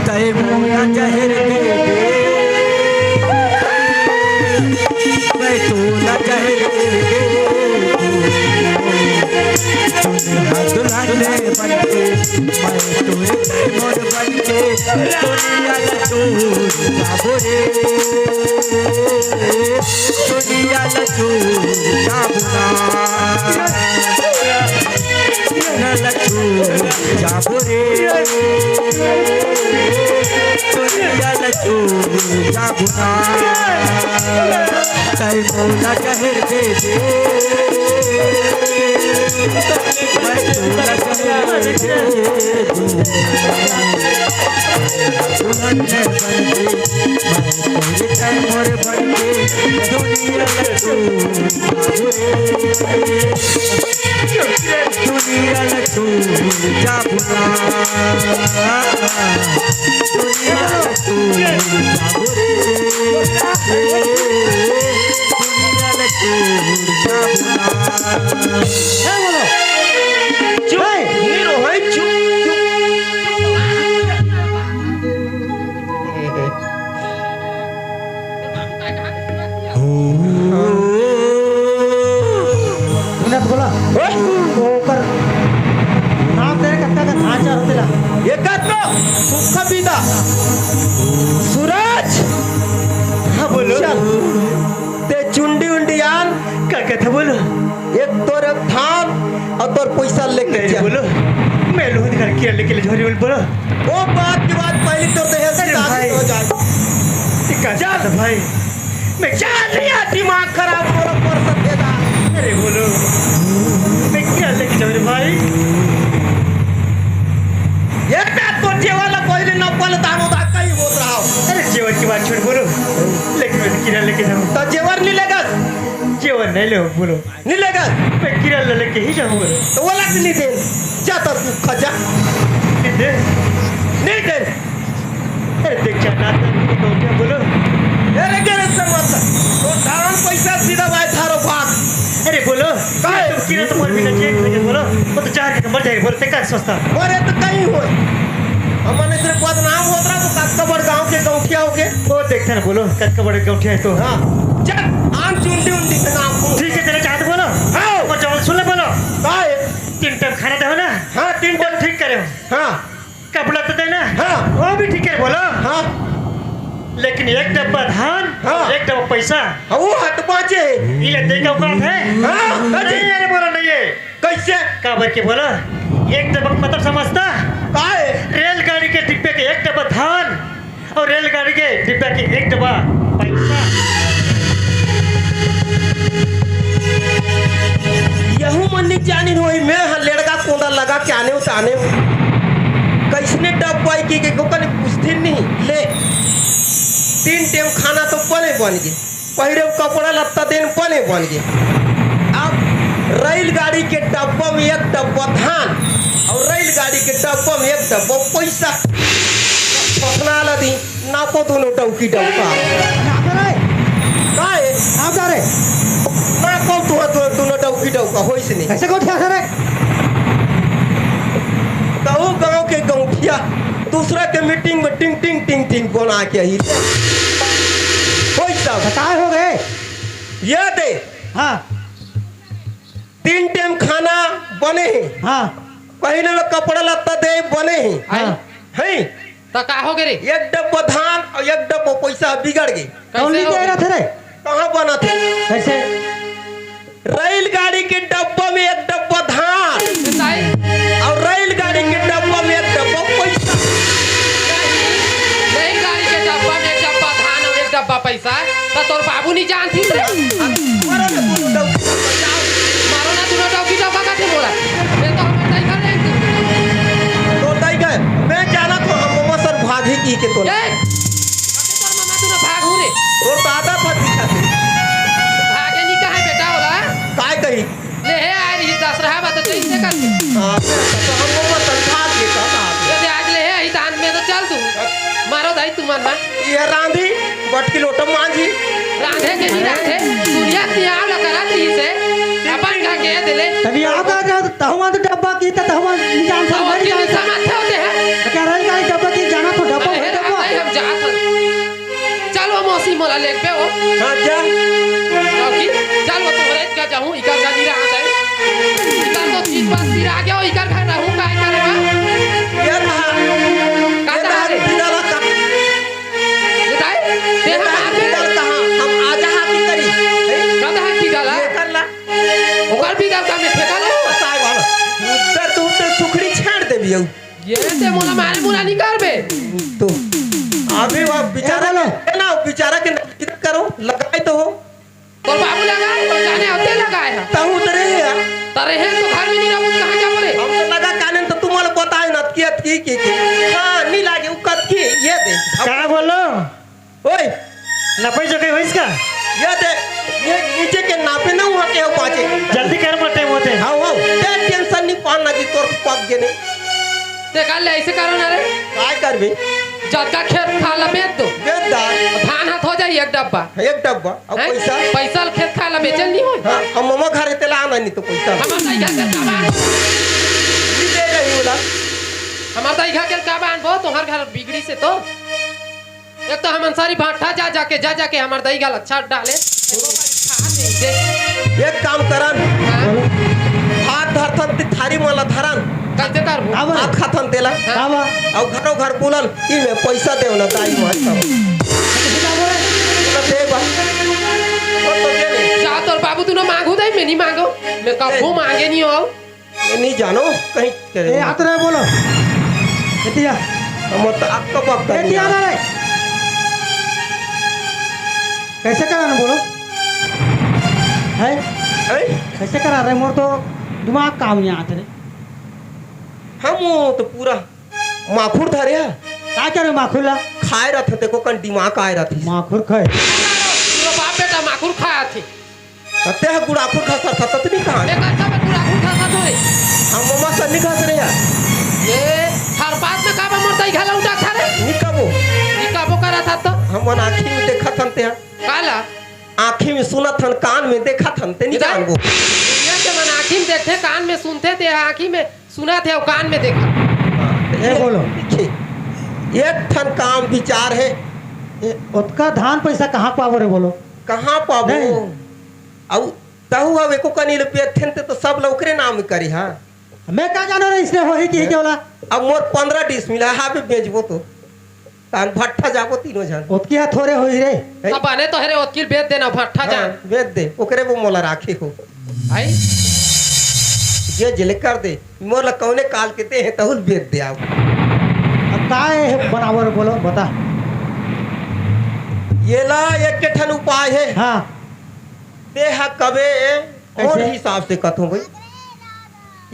तय मोला जहर दे दे, मैं तोला जहर दे दे। दुल्हन बन के, मैं तोरे मोर बन के, दुनिया ला छोड़ जाबो रे, दुनिया ला छोड़ जाबो ना, दुनिया ला छोड़ जाबो रे, दुनिया ला छोड़ जाबो ना। तय मोला जहर दे दे, मैं तोला जहर दे दूं। दुल्हन बन के, मैं तोरे तय मोर बन के, दुनिया ला छोड़ जाबो रे। दुनिया ला छोड़ जाबो ना, दुनिया ला छोड़ जाबो रे, दुनिया ला छोड़ जाबो ना। चुप, हीरो है, चुप, चुप। सुनत बोला। ओए। ओकर नाम तेरे कक्का का ढांचा होते ला। ये का तो सुख पीता। सूरज। हाँ, बोलो। चल। ते चुंडी उंडी यार। का कहता बोलो? एक तोर धान और तोर पैसा लेके नहीं, जा। बोलो। मैं लोग घर के लेके ले जा रही हूँ, बोलो। वो बात की बात पहली तो दहेज की अरे शादी भाई। हो जाए। ठीक है, जा। चल भाई। मैं जान लिया, दिमाग खराब हो रहा, पर सत्य जा। अरे बोलो, मैं क्या लेके जाऊँ रे भाई? ये बात तो जेवर ला पहले न पहले दानो दा कहीं होत रहा हो। अरे जेवर की बात छोड़, बोलो, लेकिन मैं किरण लेके जाऊँ। तो जेवर नहीं लेगा? जेवर नहीं ले, बोलो। नहीं लेगा? मैं किरण ला लेके ही जाऊँ, बोलो। तो वो लग नहीं दे, जा तो तू खा जा। नहीं दे। नहीं दे। अरे देख क्या नाटक, ये तो क्या बोलो? अरे क्या रे समझ? तो धान पैसा सीधा भाई थारो बाप। अरे बोलो, काय? तुम किरण तो बोल भी ना किए, लेकिन बोलो, वो तो चार के मर जाएगी, बोलो, ते का सोचता? अरे तो कहीं हो। हमने तेरे बदनाम होत रहा, तो कतका बड़ गांव के गौंटिया हो गए। वो देखते ना, बोलो, कतका बड़े गौंटिया है तो। हाँ, चल, आम चुंडी उंडी के नाम को। ठीक है, तेरे चाहत बोलो। हाँ। और जवान सुन ले, बोलो। काय? तीन टाइम खाना दे हो ना? हाँ, तीन टाइम। ठीक करे हो। हाँ। कपड़ा तो देना। हाँ। वो भी ठीक है, बोलो। हाँ। लेकिन एक डब्बा धान, हाँ। एक डब्बा पैसा। हाँ, वो हट बाजे। ये ले दे का औकात है? हाँ, नहीं, अरे। अरे बोलो नहीं है। कैसे? काबर के बोलो, एक डब्बा का मतलब समझता? काय? रेलगाड़ी के डिब्बे के एक डब्बा धान और रेलगाड़ी के डिब्बे के एक डब्बा पैसा। यहू मन नहीं जानिन होई, मैं ह लेड़गा कोंदा लगा के आने उताने। कैसने डब्बा की के ओकर पूछथिन नहीं, ले। तीन टाइम खाना तो बने बन गए, पहले कपड़ा लत्ता देन बने बन गए। अब रेलगाड़ी के डब्बा में एक डब्बा धान और रेलगाड़ी के डब्बा में एक डब्बा पैसा। पकना ला दी। नापो दोनों डौकी डौका। नाप रे। काय? नाप जा रे। नापो तोर, तोर दोनों डौकी डौका, होइस नहीं। ऐसे गोठिया से रे। तो वो गांव के गौठिया दूसरा के मीटिंग में टिंग, टिंग, टिंग, टिंग बना के आई। होइस सब। तो काय हो गए? ये दे। हाँ। तीन टाइम खाना बने हैं। हाँ। पहले में कपड़ा लत्ता दे बने हैं। हाँ। हैं? का हो गे रे? एक डब्बा धान अउ एक डब्बा पइसा बिगड़ गे। कौन कइसे ले हो जाए गे? रहा थे रे? कहाँ बनत हे? कैसे? रेलगाड़ी के डब्बा में एक डब्बा धान बताई। अउ रेलगाड़ी के डब्बा में एक डब्बा पइसा। रेलगाड़ी के डब्बा में एक डब्बा धान अउ एक डब्बा पइसा, त तोर बाबू नहीं जानती रे। मारो ना दूनों डौकी डब्बा, जाओ। मारो ना दूनों डौकी डब्बा का थे मोला। ये तो हमर दाई घर रहेंगे। तोर दाई घर, मैं जानत हों, हम ममा सर भागी कहिके तोला। ए, अबे तोर ममा तू ना भागहू रे। तोर दादा था दिखा थे। भागे नहीं कहाँ बेटा होला? काय कही? ले हे आए रही दसरहा बा तो जैसे कर। हाँ, तो हम ममा सर भाग के का बात है? ये आज ले हे आई धान में तो चल तू। मारो दाई तू मन हा। ये रांधी, बटकी लोटा मांझी। रांधे के नहीं रांधे, दुनिया की आव लगा रहा थी इसे। अपन का कह दे ले। तभी आता था, तहुआ तो डब्बा की था, तहुआ निजाम था, और मर कितनी जाता। समझ होते हैं? तो क्या रेलगाड़ी डब्बा की जाना तो डब्बा अरे, है, डब्बा। अरे, हम जात हन। चल वो मौसी मोला लेके वो। हाँ, जा। क्योंकि चल वो तुम्हारे का जाऊँ, इकर का नहीं रहा है। इकर तो तीन बार सिर आ गया, इकर घर रहूँ, काय करे बा? ये कहा, का ये कहा कहा रे? बिना ला का- बताए? ते ये हम कहा आते बिना ला कहा, हम आजा हाथी करी। हैं? का कहा की डाला? ये कर ला। ओकर भी डाल का में ठेका ले। बताए वाला। उधर तो उधर सुखड़ी छाड़ देबी हूँ। ये ते मोला मारे मुरा नहीं करबे। तो अभी वो बेचारा ए, बोलो। है ना, बेचारा के नजर करो, लगाए तो हो। तोर बाबू लगाए, तो जाने होते लगाए है। तहु उतरे है। तरे है तो घर में नहीं रहूँ, कहाँ जाबो रे? हम तो लगा कानन तो तुम्हारा बताए ना, अतकी, अतकी, की, की। हाँ, नहीं लागे, वो कतकी, ये दे। का बोलो? ओए, नपई जो कहीं होइस का? ये दे, ये नीचे के नापे ना वहाँ के हो पाचे। जल्दी कर, मोटे मोटे। हाँ, हाँ, ते टेंशन नहीं पान ना जी, तोर पक गए नहीं। ते कर ले, ऐसे करो ना रे। काय करबे? जतका खेत खा ला बेच दो। बेच दा। धान हाथ हो जाए एक डब्बा। एक डब्बा। अब हैं? पैसा? पैसा ल खेत खा ला बेचल नहीं हो। हाँ, हम ममा घर तेला आना नहीं तो पैसा। हमार दाई घर के का बान? नहीं दे रही बोला। हमार दाई घर के का बान बो, तुम्हार घर बिगड़ी से तो। एक तो हम अंसारी भाठा जा जाके, जा जाके हमार दाई गाल अच्छा डाले। एक काम करन, हाँ। भात धरथन ते थारी मन ला धरन। कैसे करबो? अब हाथ खाथन तेला। हाँ। अब अउ घरो घर बोलन, ई में पैसा देव ना दाई मन सब। ना दे बा। वो तो दे नहीं। जा तोर बाबू तू ना मांगू दाई, मैं नहीं मांगो। मैं कबू ए। मांगे नहीं हो। ये नहीं जानो, कहीं करे ए, नहीं। हाथ रहे बोलो। एतिया। हम तो आपका बाप का ए, नहीं दिया जानो। ना रे। कैसे करा ना बोलो? है? हैं? कैसे करा रे? मोर तो दिमाग काम नहीं आते रे। हम वो तो पूरा माखुर धरे है। का करे माखुर ला? खाए रहते, देखो कन दिमाग आए रहती। माखुर खाए। पूरा बाप बेटा माखुर खाए थे। अते ह गुड़ाखुर खसर खसत नहीं कहा। ए, कतका में गुड़ाखुर खसत होए? हम ममा सर नहीं खस रहे हैं। ए, हर बात में काबा मोर दाई घला उठा था रे। नहीं कबो। नहीं कबो करा था तो। हम मन आँखी में देखा थन ते हैं। काला? आँखी में सुना थन, कान में देखा थन ते नहीं इधर। जानबो। दुनिया के मन आँखी में देखते, कान में सुनते ते, आँखी में सुना थे, कान में देखा। हाँ, तो ए, ये बोलो। देखिए, एक ठन काम विचार है। ए, ओतका धान पैसा कहाँ पाबो रे बोलो? कहाँ पाबो? नहीं। अउ तहु अब एको कनी ले बेचथेन ते तो सब ल ओकरे नाम करी, हाँ। मैं का जानो रे, इसने होही कि के वाला। अब मोर पंद्रह डिसमिल हे, हाबे बेचबो तो। तान भट्ठा जाबो तीनों झन। ओतकी हा थोरे होही रे। हैं? अब बने तो हरे ओतकी ल बेच देना, भट्ठा हाँ, जान। बेच दे, ओकरे वो मोला राखे हो। आई? ये जिले कर दे, मोर ला कौने काल के दे हे, तहुल बेच दे आओ। अब का हे बनावर बोलो, बता। ये ला एक के ठन उपाय हे। हाँ। ते हा कबे ए, मोर कैसे? हिसाब से कथों भाई।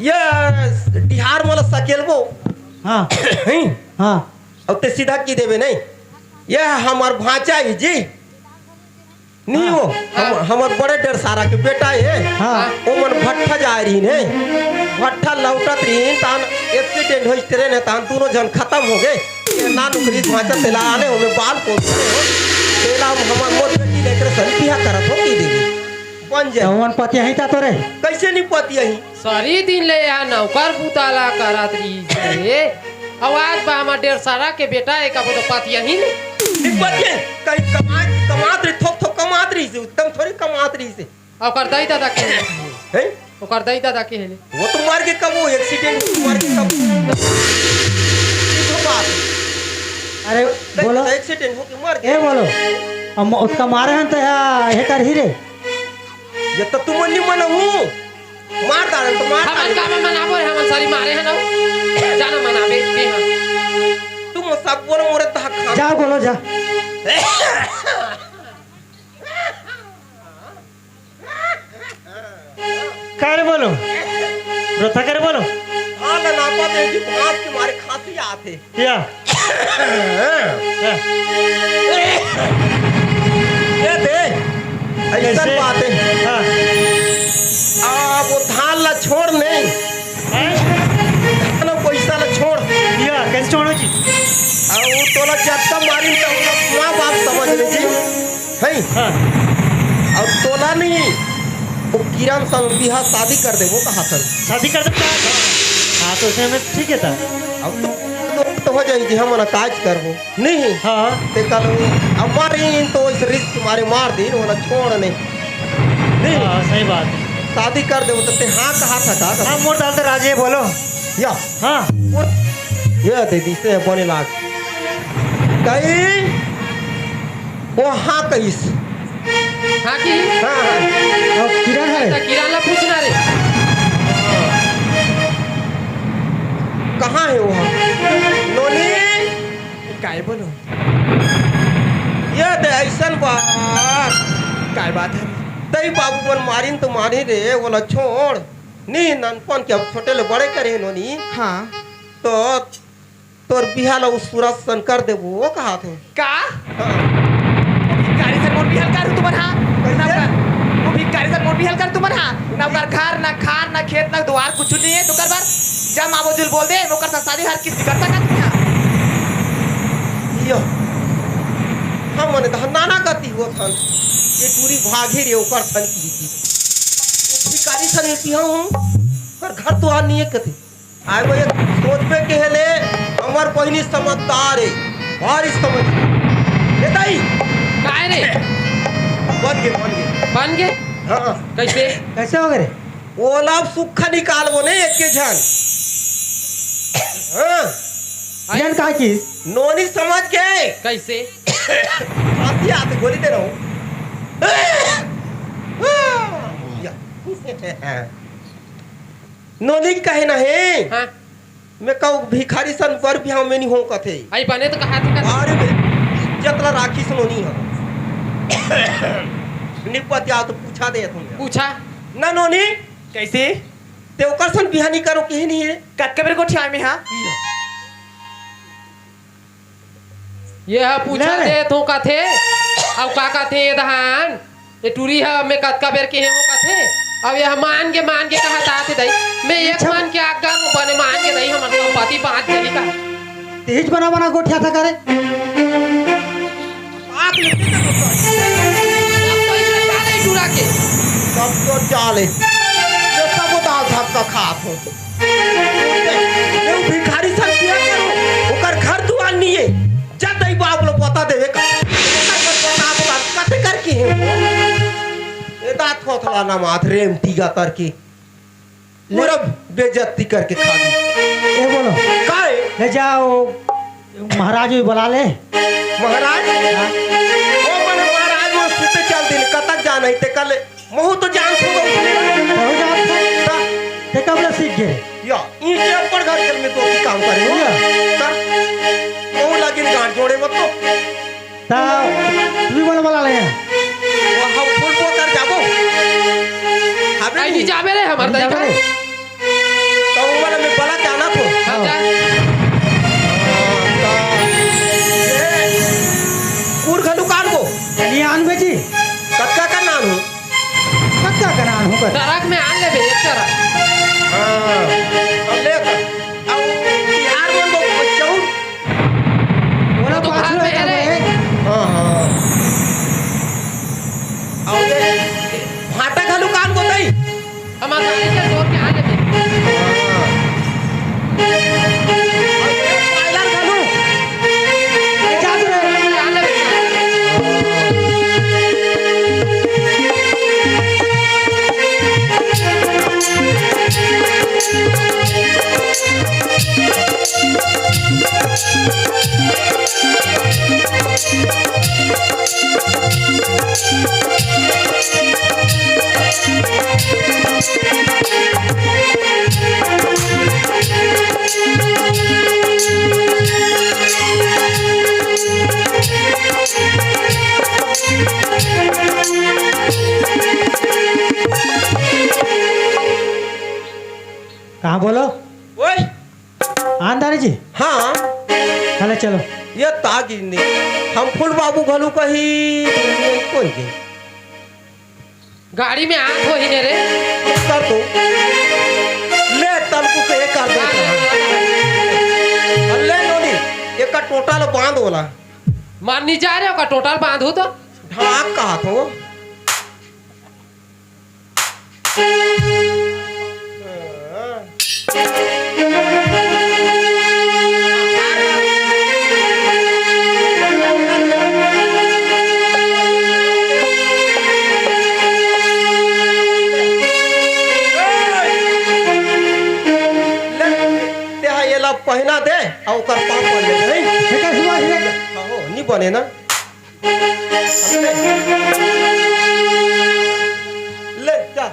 ये डिहार मोला सकेलबो। हाँ। हैं? हाँ। अब ते सीधा की देबे नहीं। ये हमार भांचा ही जी। नहीं हाँ। वो, हम, हमार बड़े डेढ़ सारा के बेटा हे। हाँ। वो मन भट्ठा जा रही ने। भट्ठा लौटत रही, तान एक्सीडेंट होइस ट्रेन हे, तान दोनों झन खत्म हो गए। ये ना नौकरी भांचा तेला आने हो, मैं बाल पोत रहे हो। तेला हम हमार मोर बेटी लेकर सन बिहा करत हो की देबे। बन जाए। तो मन पतिया ही था तोरे? कैसे नहीं पतिया ही? सरी दिन ले या नौकर बुता ला करत रहिस हे। अउ आज बा हमर डेढ़ सारा के बेटा, एक अब तो पतिया ही नहीं। नहीं पतिया ही। कहीं कमात, कमात रही, थोक थोक कमात रही से, एकदम थोड़ी कमात रही से। ओकर दाई दादा के हेले। हैं? ओकर दाई दादा के हेले। वो तो मर के कब हो, एक्सीडेंट में मर के कब हो? ये तो बात। अरे बोलो। एक्सीडेंट होके मर गे। ए बोलो। हम ओतका मारे हन त या हे करही रे। ये तो तुमन नहीं मन हूँ। मार डालन तो मार हमन डालन। काबर मनाबो रे, हमन सारी मारे हन। जाना मनाबे ते हा। तुम सब बोल मोरे तहा खा। जा बोलो जा। का रे बोलो? रोथा करे बोलो। हाँ ना नापा दे जी, भात के मारे खांसी आथे। या। या। ये दे। ऐसा कैसे? बात है। हाँ। आ, वो धान ला छोड़ नहीं। हैं? ना पैसा ला छोड़। या, कैसे छोड़ो जी? आ, वो तोला जत्ता मारी तो माँ बाप समझ ले जी। है? हाँ। अब तोला नहीं, वो किरण संग बिहा शादी कर दे, वो कहा था। शादी कर दे? हाँ, तो उसमें ठीक है था। अब तो, तो, तो हो जाई जी, हम ना काज करबो। नहीं। हाँ। ते कल वो, अब मारी तो इस रिस्क मारे मार दी, वो ना छोड़ नहीं। नहीं। हाँ, सही बात है। शादी कर दे, वो तो ते हाँ कहा था, का? हाँ, मोर दाल तो राजे बोलो। या। हाँ। वो, ये दे दी से बने लाग। कई वो हाँ कहिस। हाँ की? हाँ, हाँ। अउ किरण हे? त किरण ला पूछना रे। कहाँ हे वो? नोनी? काय बोलो? ये दे अइसन बात। काय बात हे? तई बाबू मन मारिन तो मारिन रे, वोला छोड़। नी ननपन के अब छोटे ले बड़े करे नोनी। हाँ। तो तोर बिहा ला उस सूरज सन कर देबो, वो कहा थे। का? हाँ। वो भिखारी सन मोर बिहा ल कर तुमन हा? कैसे? ना ओकर, वो भिखारी सन मोर बिहा ल कर तुमन हा? ना ओकर घर, ना खार, ना खेत, ना दुआर, कुछ नहीं है। तो कर बार जब माँ बोजुल बोल दे, ओकर साथ शादी हर किस करता का तुम यहाँ? यो। हम मने तो नाना गति हुआ थन। ये टूरी भागी रे ओकर सन की थी। वो भिखारी सन ये पिया हूँ। पर घर तो आ नहीं है कथे। आय वो एक सोचबे के हेले, हमर बहिनी समझदार हे, भारी समझ। ए दाई। काय रे? बन गे, बन गे। बन गे? हाँ। कैसे? कैसे हो गए रे? ओला अब सुक्खा निकालबो ने एक के झन। हाँ। आई। जन का की? नोनी समझ के। कैसे? आती आती गोली दे रहा हूँ। या। नोनी कहे ना हे। हाँ। मैं कहूँ भिखारी सन बर बिहाव में नहीं हो कथे। आई बने तो कहा थी का? अरे बे, इज्जत ला राखी सुनो नहीं हम। निपत जाओ तो पूछा दे तुम। पूछा। ना नोनी। कैसे? ते ओकर सन बिहा नहीं करो कहीं नहीं है। कतका बेर गोठिया में हाँ? ये ह पूछा ले रे। दे तो कथे, अउ का कथे ये दहान? ये टूरी ह मैं कतका बेर के हे हो कथे, अब ये ह मान के, मान के कहा तात हे दाई, मैं एक अच्छा। मान के आज्ञा लो बने मान के दाई, हमर संपत्ति बांट देही का? तेज बना बना गोठिया था करे। आँख में पीछे तो कर। अब तो इसमें डाले टूरा के। सब तो डाले। ये सब दाल धक्का खा हो। ये भिखारी सन किया करो, ओकर घर दुआर नहीं है। जब दई बाप लो पता देवे का। ओकर घर पता आप बात कते कर की है? ये दांत खोथला ना माथ रेम तीगा कर की। ले। पूरा बेइज्जती करके खा दी। ए बोलो। काय? ले जाओ, महाराज भी बुला ले। महाराज? हाँ। वो मने महाराज वो सुते चल दिन, कतक जाना ही ते कल महू तो जान छू गई। महू जान छू? ता? ते कब ले सीख गए? या, इनके ऊपर घर के में तो की काम करे हो? या। ता? महू लगिन गांठ जोड़े मत तो। ता, तू भी बोला बोला ले। वो हम फुल पो कर जाबो। अबे आई नहीं। जाबे रे, हमार अभी दाई जाबे का। रे। तो वो वाला में बड़ा जाना थो। हाँ, जा। हाँ, ता, ये, कुर घलू कान को। नहीं आन बेटी। कतका का नाम हो? कतका का नाम हो कर? ट्रक में आन लेबे, एक ट्रक। हाँ, अब ले कर। अब बिहार में वो चौक ओला तो पाछू घर में हटा है रे। दे। हाँ, हाँ। अब ये भाटा घलू कान को दई। हम आसानी से जोर के आन लेबे। हाँ। अब ये पायलर घलू। जा तू रे। आन लेबे। कहाँ बोलो? ओए। आंधारी जी। हाँ। चलो, चलो। ये तागिन ने हम फूल बाबू घलू कही कोई के। गाड़ी में आत होही ने रे। कर दो। ले तलकू के एक कर दो। ले नोनी, एक टोटा लो बांध वाला। मारनी जा रहे हो का टोटा लो बांधू तो? ढाक कहा थो। ले, तेहा एला पहिना दे, अउ ओकर पाँव पड़ ले, नहीं? एकर सिवा हीरे के हाँ, हो, नी बने ना। ले, चल।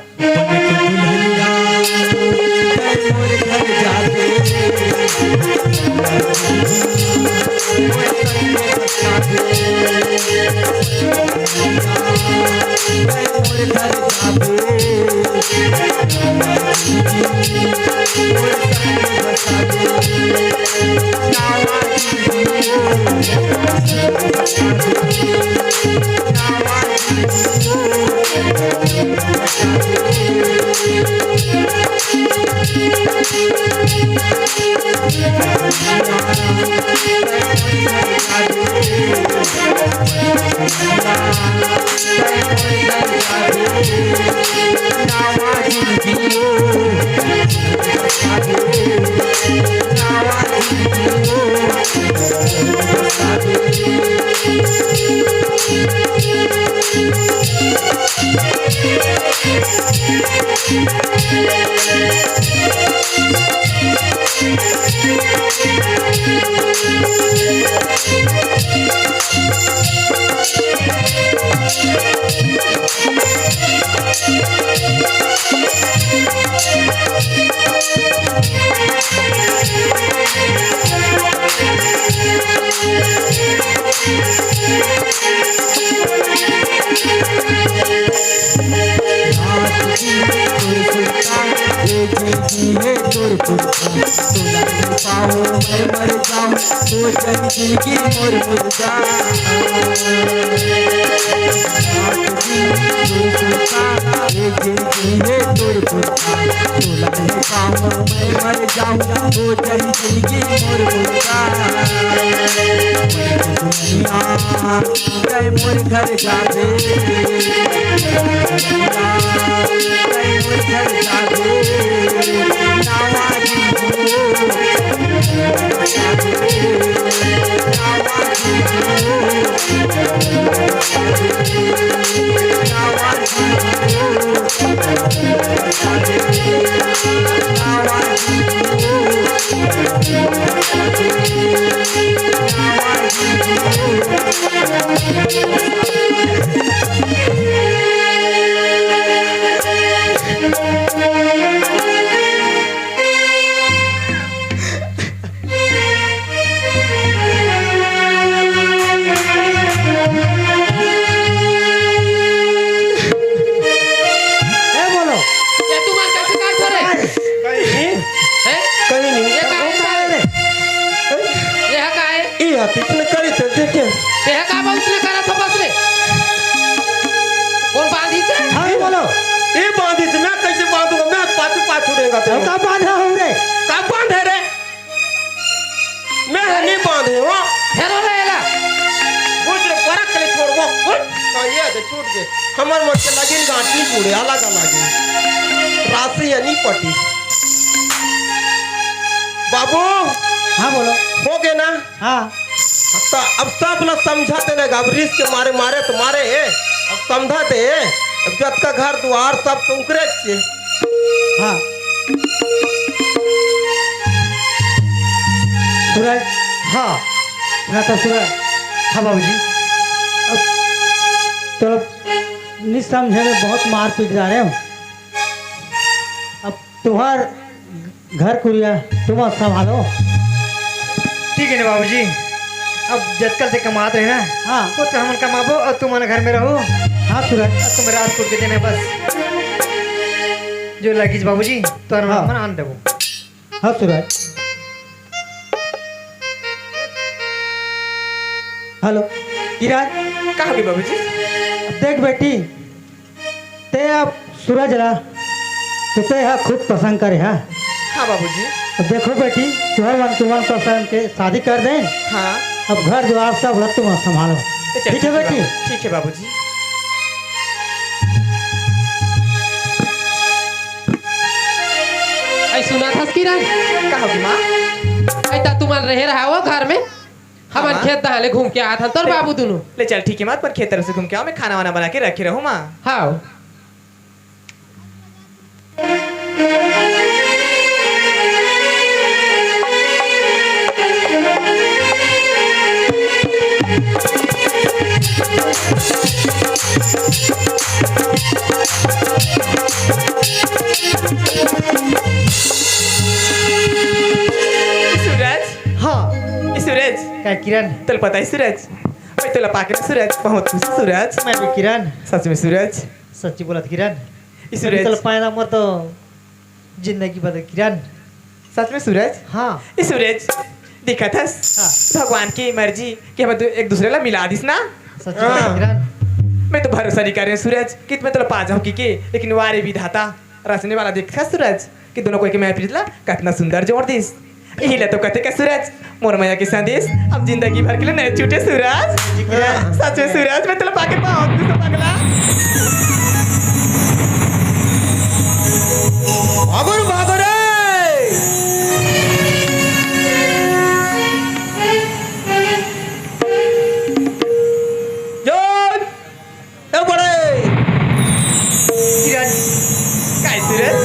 ए, बोलो। ये तुमन कैसे काट करे? कहीं नहीं। हैं? कहीं नहीं। ये का है सारे? ये हा का है? ये हाथी ने करी थे, देखे। ये हा का बाबू ने करा था बस रे? कौन बांधी से? हाँ, बोलो। ये बांधी से, मैं कैसे बांधूंगा? मैं पाछू, पाछू रहेगा तेरे। का बांधा हो रे? का बांधे रे? मैं ह नहीं बांधे हो। हेरो रे एला। बुझ रे, परक के लिए छोड़बो। बुझ। हाँ, ये दे, छूट दे। हमर मन के लगिन गांठ नहीं जुड़े, अलग अलग है। राशि है नहीं पटी। बाबू। हाँ, बोलो। हो गए ना? हाँ। तो अब सब ला समझा देने का, अब रिस के मारे, मारे तो मारे है। अब समझा दे, अब जब का घर द्वार सब तो उकरे चे। हाँ। सूरज। हाँ। ना तो सूरज। हाँ बाबूजी। अब चलो, निसमझे में बहुत मार पीट जा रहे हो। अब तुम्हार घर कुरिया तुम संभालो। ठीक है ना बाबूजी, अब जतकल ते कमात रहे ना, हाँ। वो तो हमन कमाबो और तुम घर में रहो। हाँ सूरज। अब तुम राजपुर के देने बस। जो लगिस बाबूजी, तो हम हाँ। अपन आन देबो। हाँ सूरज। हेलो। किरण। का होगे बाबूजी? देख बेटी, ते अब सूरज ला तो ते हा खूब पसंद करे हा। हाँ बाबूजी। अब देखो बेटी, तुहर मन के मन पसंद के शादी कर दे। हाँ। अब घर दुआर सब ला तुम संभालो। तो चल, ठीक है बेटी? ठीक है बाबूजी। आई सुना था किरण? का होगे माँ? आई ता तुमन रहे रहा वो घर में, हमन हाँ। खेत डहर ले घूम के आत हन तोर ले, बाबू दुनों। ले चल ठीक है माँ, अपन खेत तरफ से घूम के आवा, मैं खाना वाना बना के रखे रहूँ माँ। हाँ। सूरज। हाँ। ए सूरज। का किरण? तोला पता है सूरज, मैं तोला पाके ना सूरज, बहुत खुश हूँ सूरज। मैं भी किरण। सच में सूरज? सच्ची बोलत किरण। ए सूरज। तोला पाए ना मोर तो जिंदगी बदल किरण। सच में सूरज? हाँ। ए सूरज, देखत हस? हाँ। भगवान की मर्जी कि हम दो, एक दूसरे ला मिला दिस ना। सच में हाँ। किरण। मैं तो भरोसा नहीं करे सूरज कि मैं तोला पा जाऊँ कहिके, लेकिन वा रे विधाता, रचने वाला देखत हस सूरज कि दोनों कोई के मैं प्रीत ला कतना सुंदर जोड़ दिस। यही ला तो कहते का सूरज, मोर मया के संदेश, अब जिंदगी भर के लिए नहीं छूटे सूरज। हाँ। सच में सूरज, मैं तोला पाके बहुत खुश हूँ पगला। भागो रे, भागो रे। जोन। ए बड़े। किरण। काय सूरज?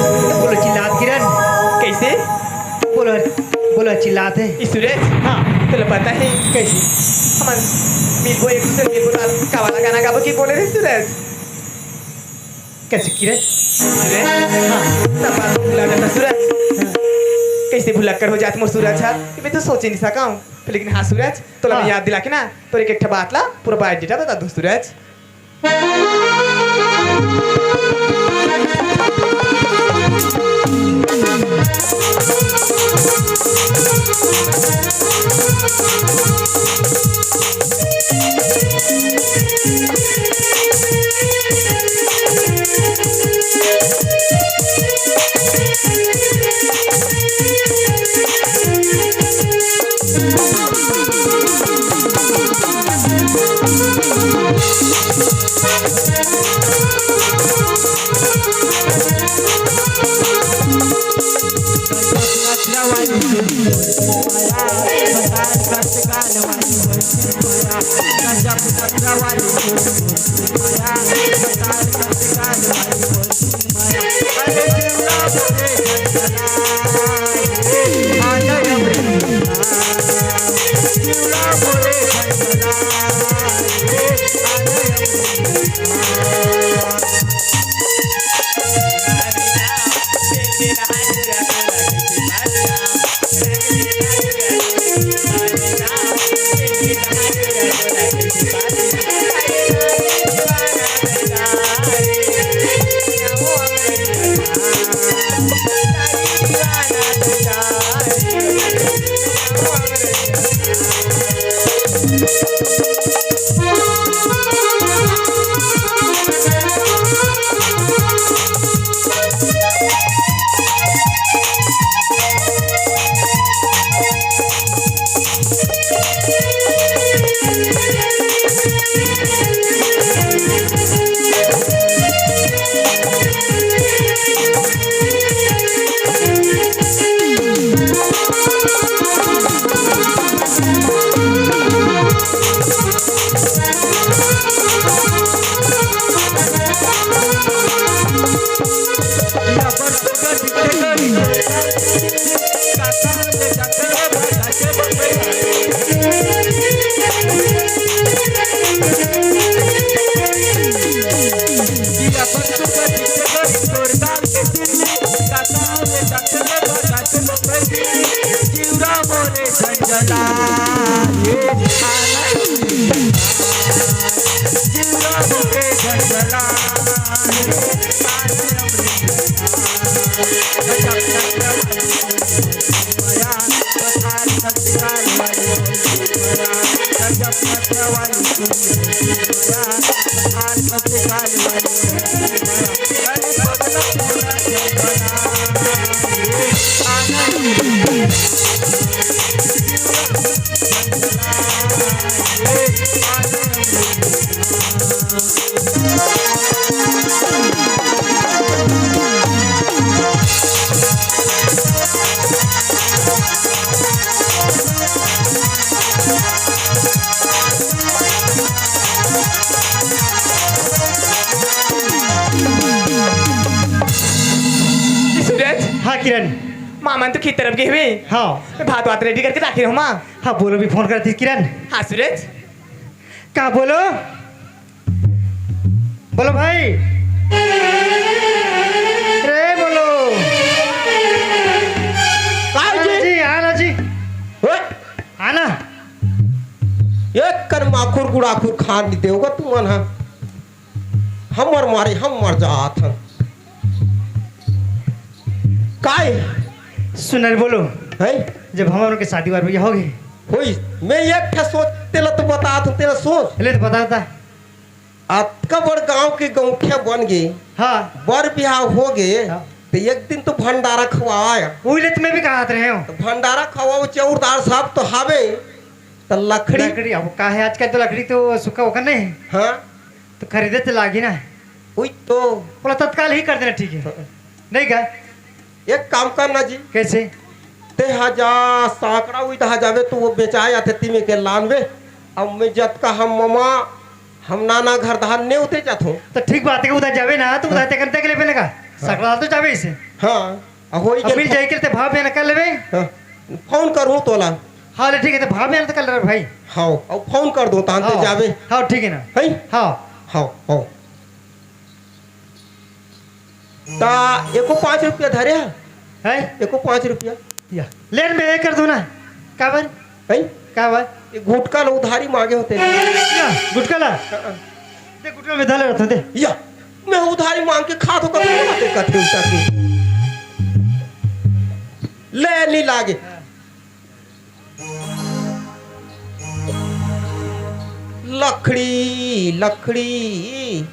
बोलो चिल्लात किरण। कैसे? बोलो, बोलो चिल्लात है। ए सूरज? हाँ। तोला पता है? कैसे? हमन मिलबो, एक दूसरे मिलबो, त का वाला गाना गाबो कि बोले रे सूरज? कैसे किरण? सूरज? हाँ। सब बात भुला जाता सूरज। हाँ। कैसे भुलक्कड़ हो जात मोर सूरज हा? मैं तो सोचे नहीं सका हूँ। लेकिन हाँ सूरज, तोला मैं हाँ। याद दिला के ना, तोर एक, एक ठा बात ला पूरा बायोडाटा बता दूँ सूरज। सूरज। हाँ किरण। मामा तो खेत तरफ गए हुए। हाँ। मैं भात वात रेडी करके रखे हूँ माँ। हाँ बोलो, भी फोन करती किरण। हाँ सूरज। का बोलो? बोलो भाई। रे बोलो। काय आना जी? जी, आना जी। ओए, आना। एक कर माखुर गुड़ाखुर खान देते होगा तुम मन हा। हमर मारे हम मर जात हन। काय? सुनल बोलो। हैं? जब हमर के शादी वार भैया हो गए। होई, मैं एक ठे सोच तेला तो बतात हूँ, तेला सोच। ले तो बता ता। अतका बड़ गांव के गौंठिया बन गे, हाँ। बर बिहाव हो गे, हाँ। तो एक दिन तो भंडारा खवाया। वही ले तो मैं भी कहत रहे हूँ। तो भंडारा खवाओ, चौरदार साहब तो हावे, तो लकड़ी। लकड़ी, अब का है, आजकल तो लकड़ी तो सुखा होकर नहीं है। हाँ। तो खरीदे तो लागी ना। वही तो। बोला तत्काल ही कर देना, ठीक है। हाँ। नहीं का? एक काम करना जी। कैसे? ते हा जा, सांकड़ा उई दहा जावे, तू वो बेचाए आथे, तिमे के लानवे। अब मैं जतका हम ममा, हम नाना घर धान ने उते जाथो। तो ठीक बात है, उधर जावे ना, तो उधर हाँ। ते करते के लिए पहले का? हाँ। सकला तो जावे इसे। हाँ, आ होई अब गेल मिल फो- जाए के ते भाव में ना कर लेवे। हाँ, फोन करूँ तोला। हाँ, ले ठीक है, तो भाव में ना तो कर ले भाई। हाँ, अब फोन कर दो, तान ते हाँ। जावे। हाँ, ठीक है ना। है? हाँ। हाँ, हाँ। ता एको पाँच रुपया धरे हा? है? एको पाँच रुपया? या। लेन में ये कर दो ना। का बर? है? का बर? ये गुटका ला उधारी मांगे होते। या, गुटका ला? हाँ। दे गुटका में धरे रहते दे। या, मैं उधारी मांग के खा तो कभी ना ते कथे उल्टा के। ले नहीं लागे। लकड़ी, लकड़ी,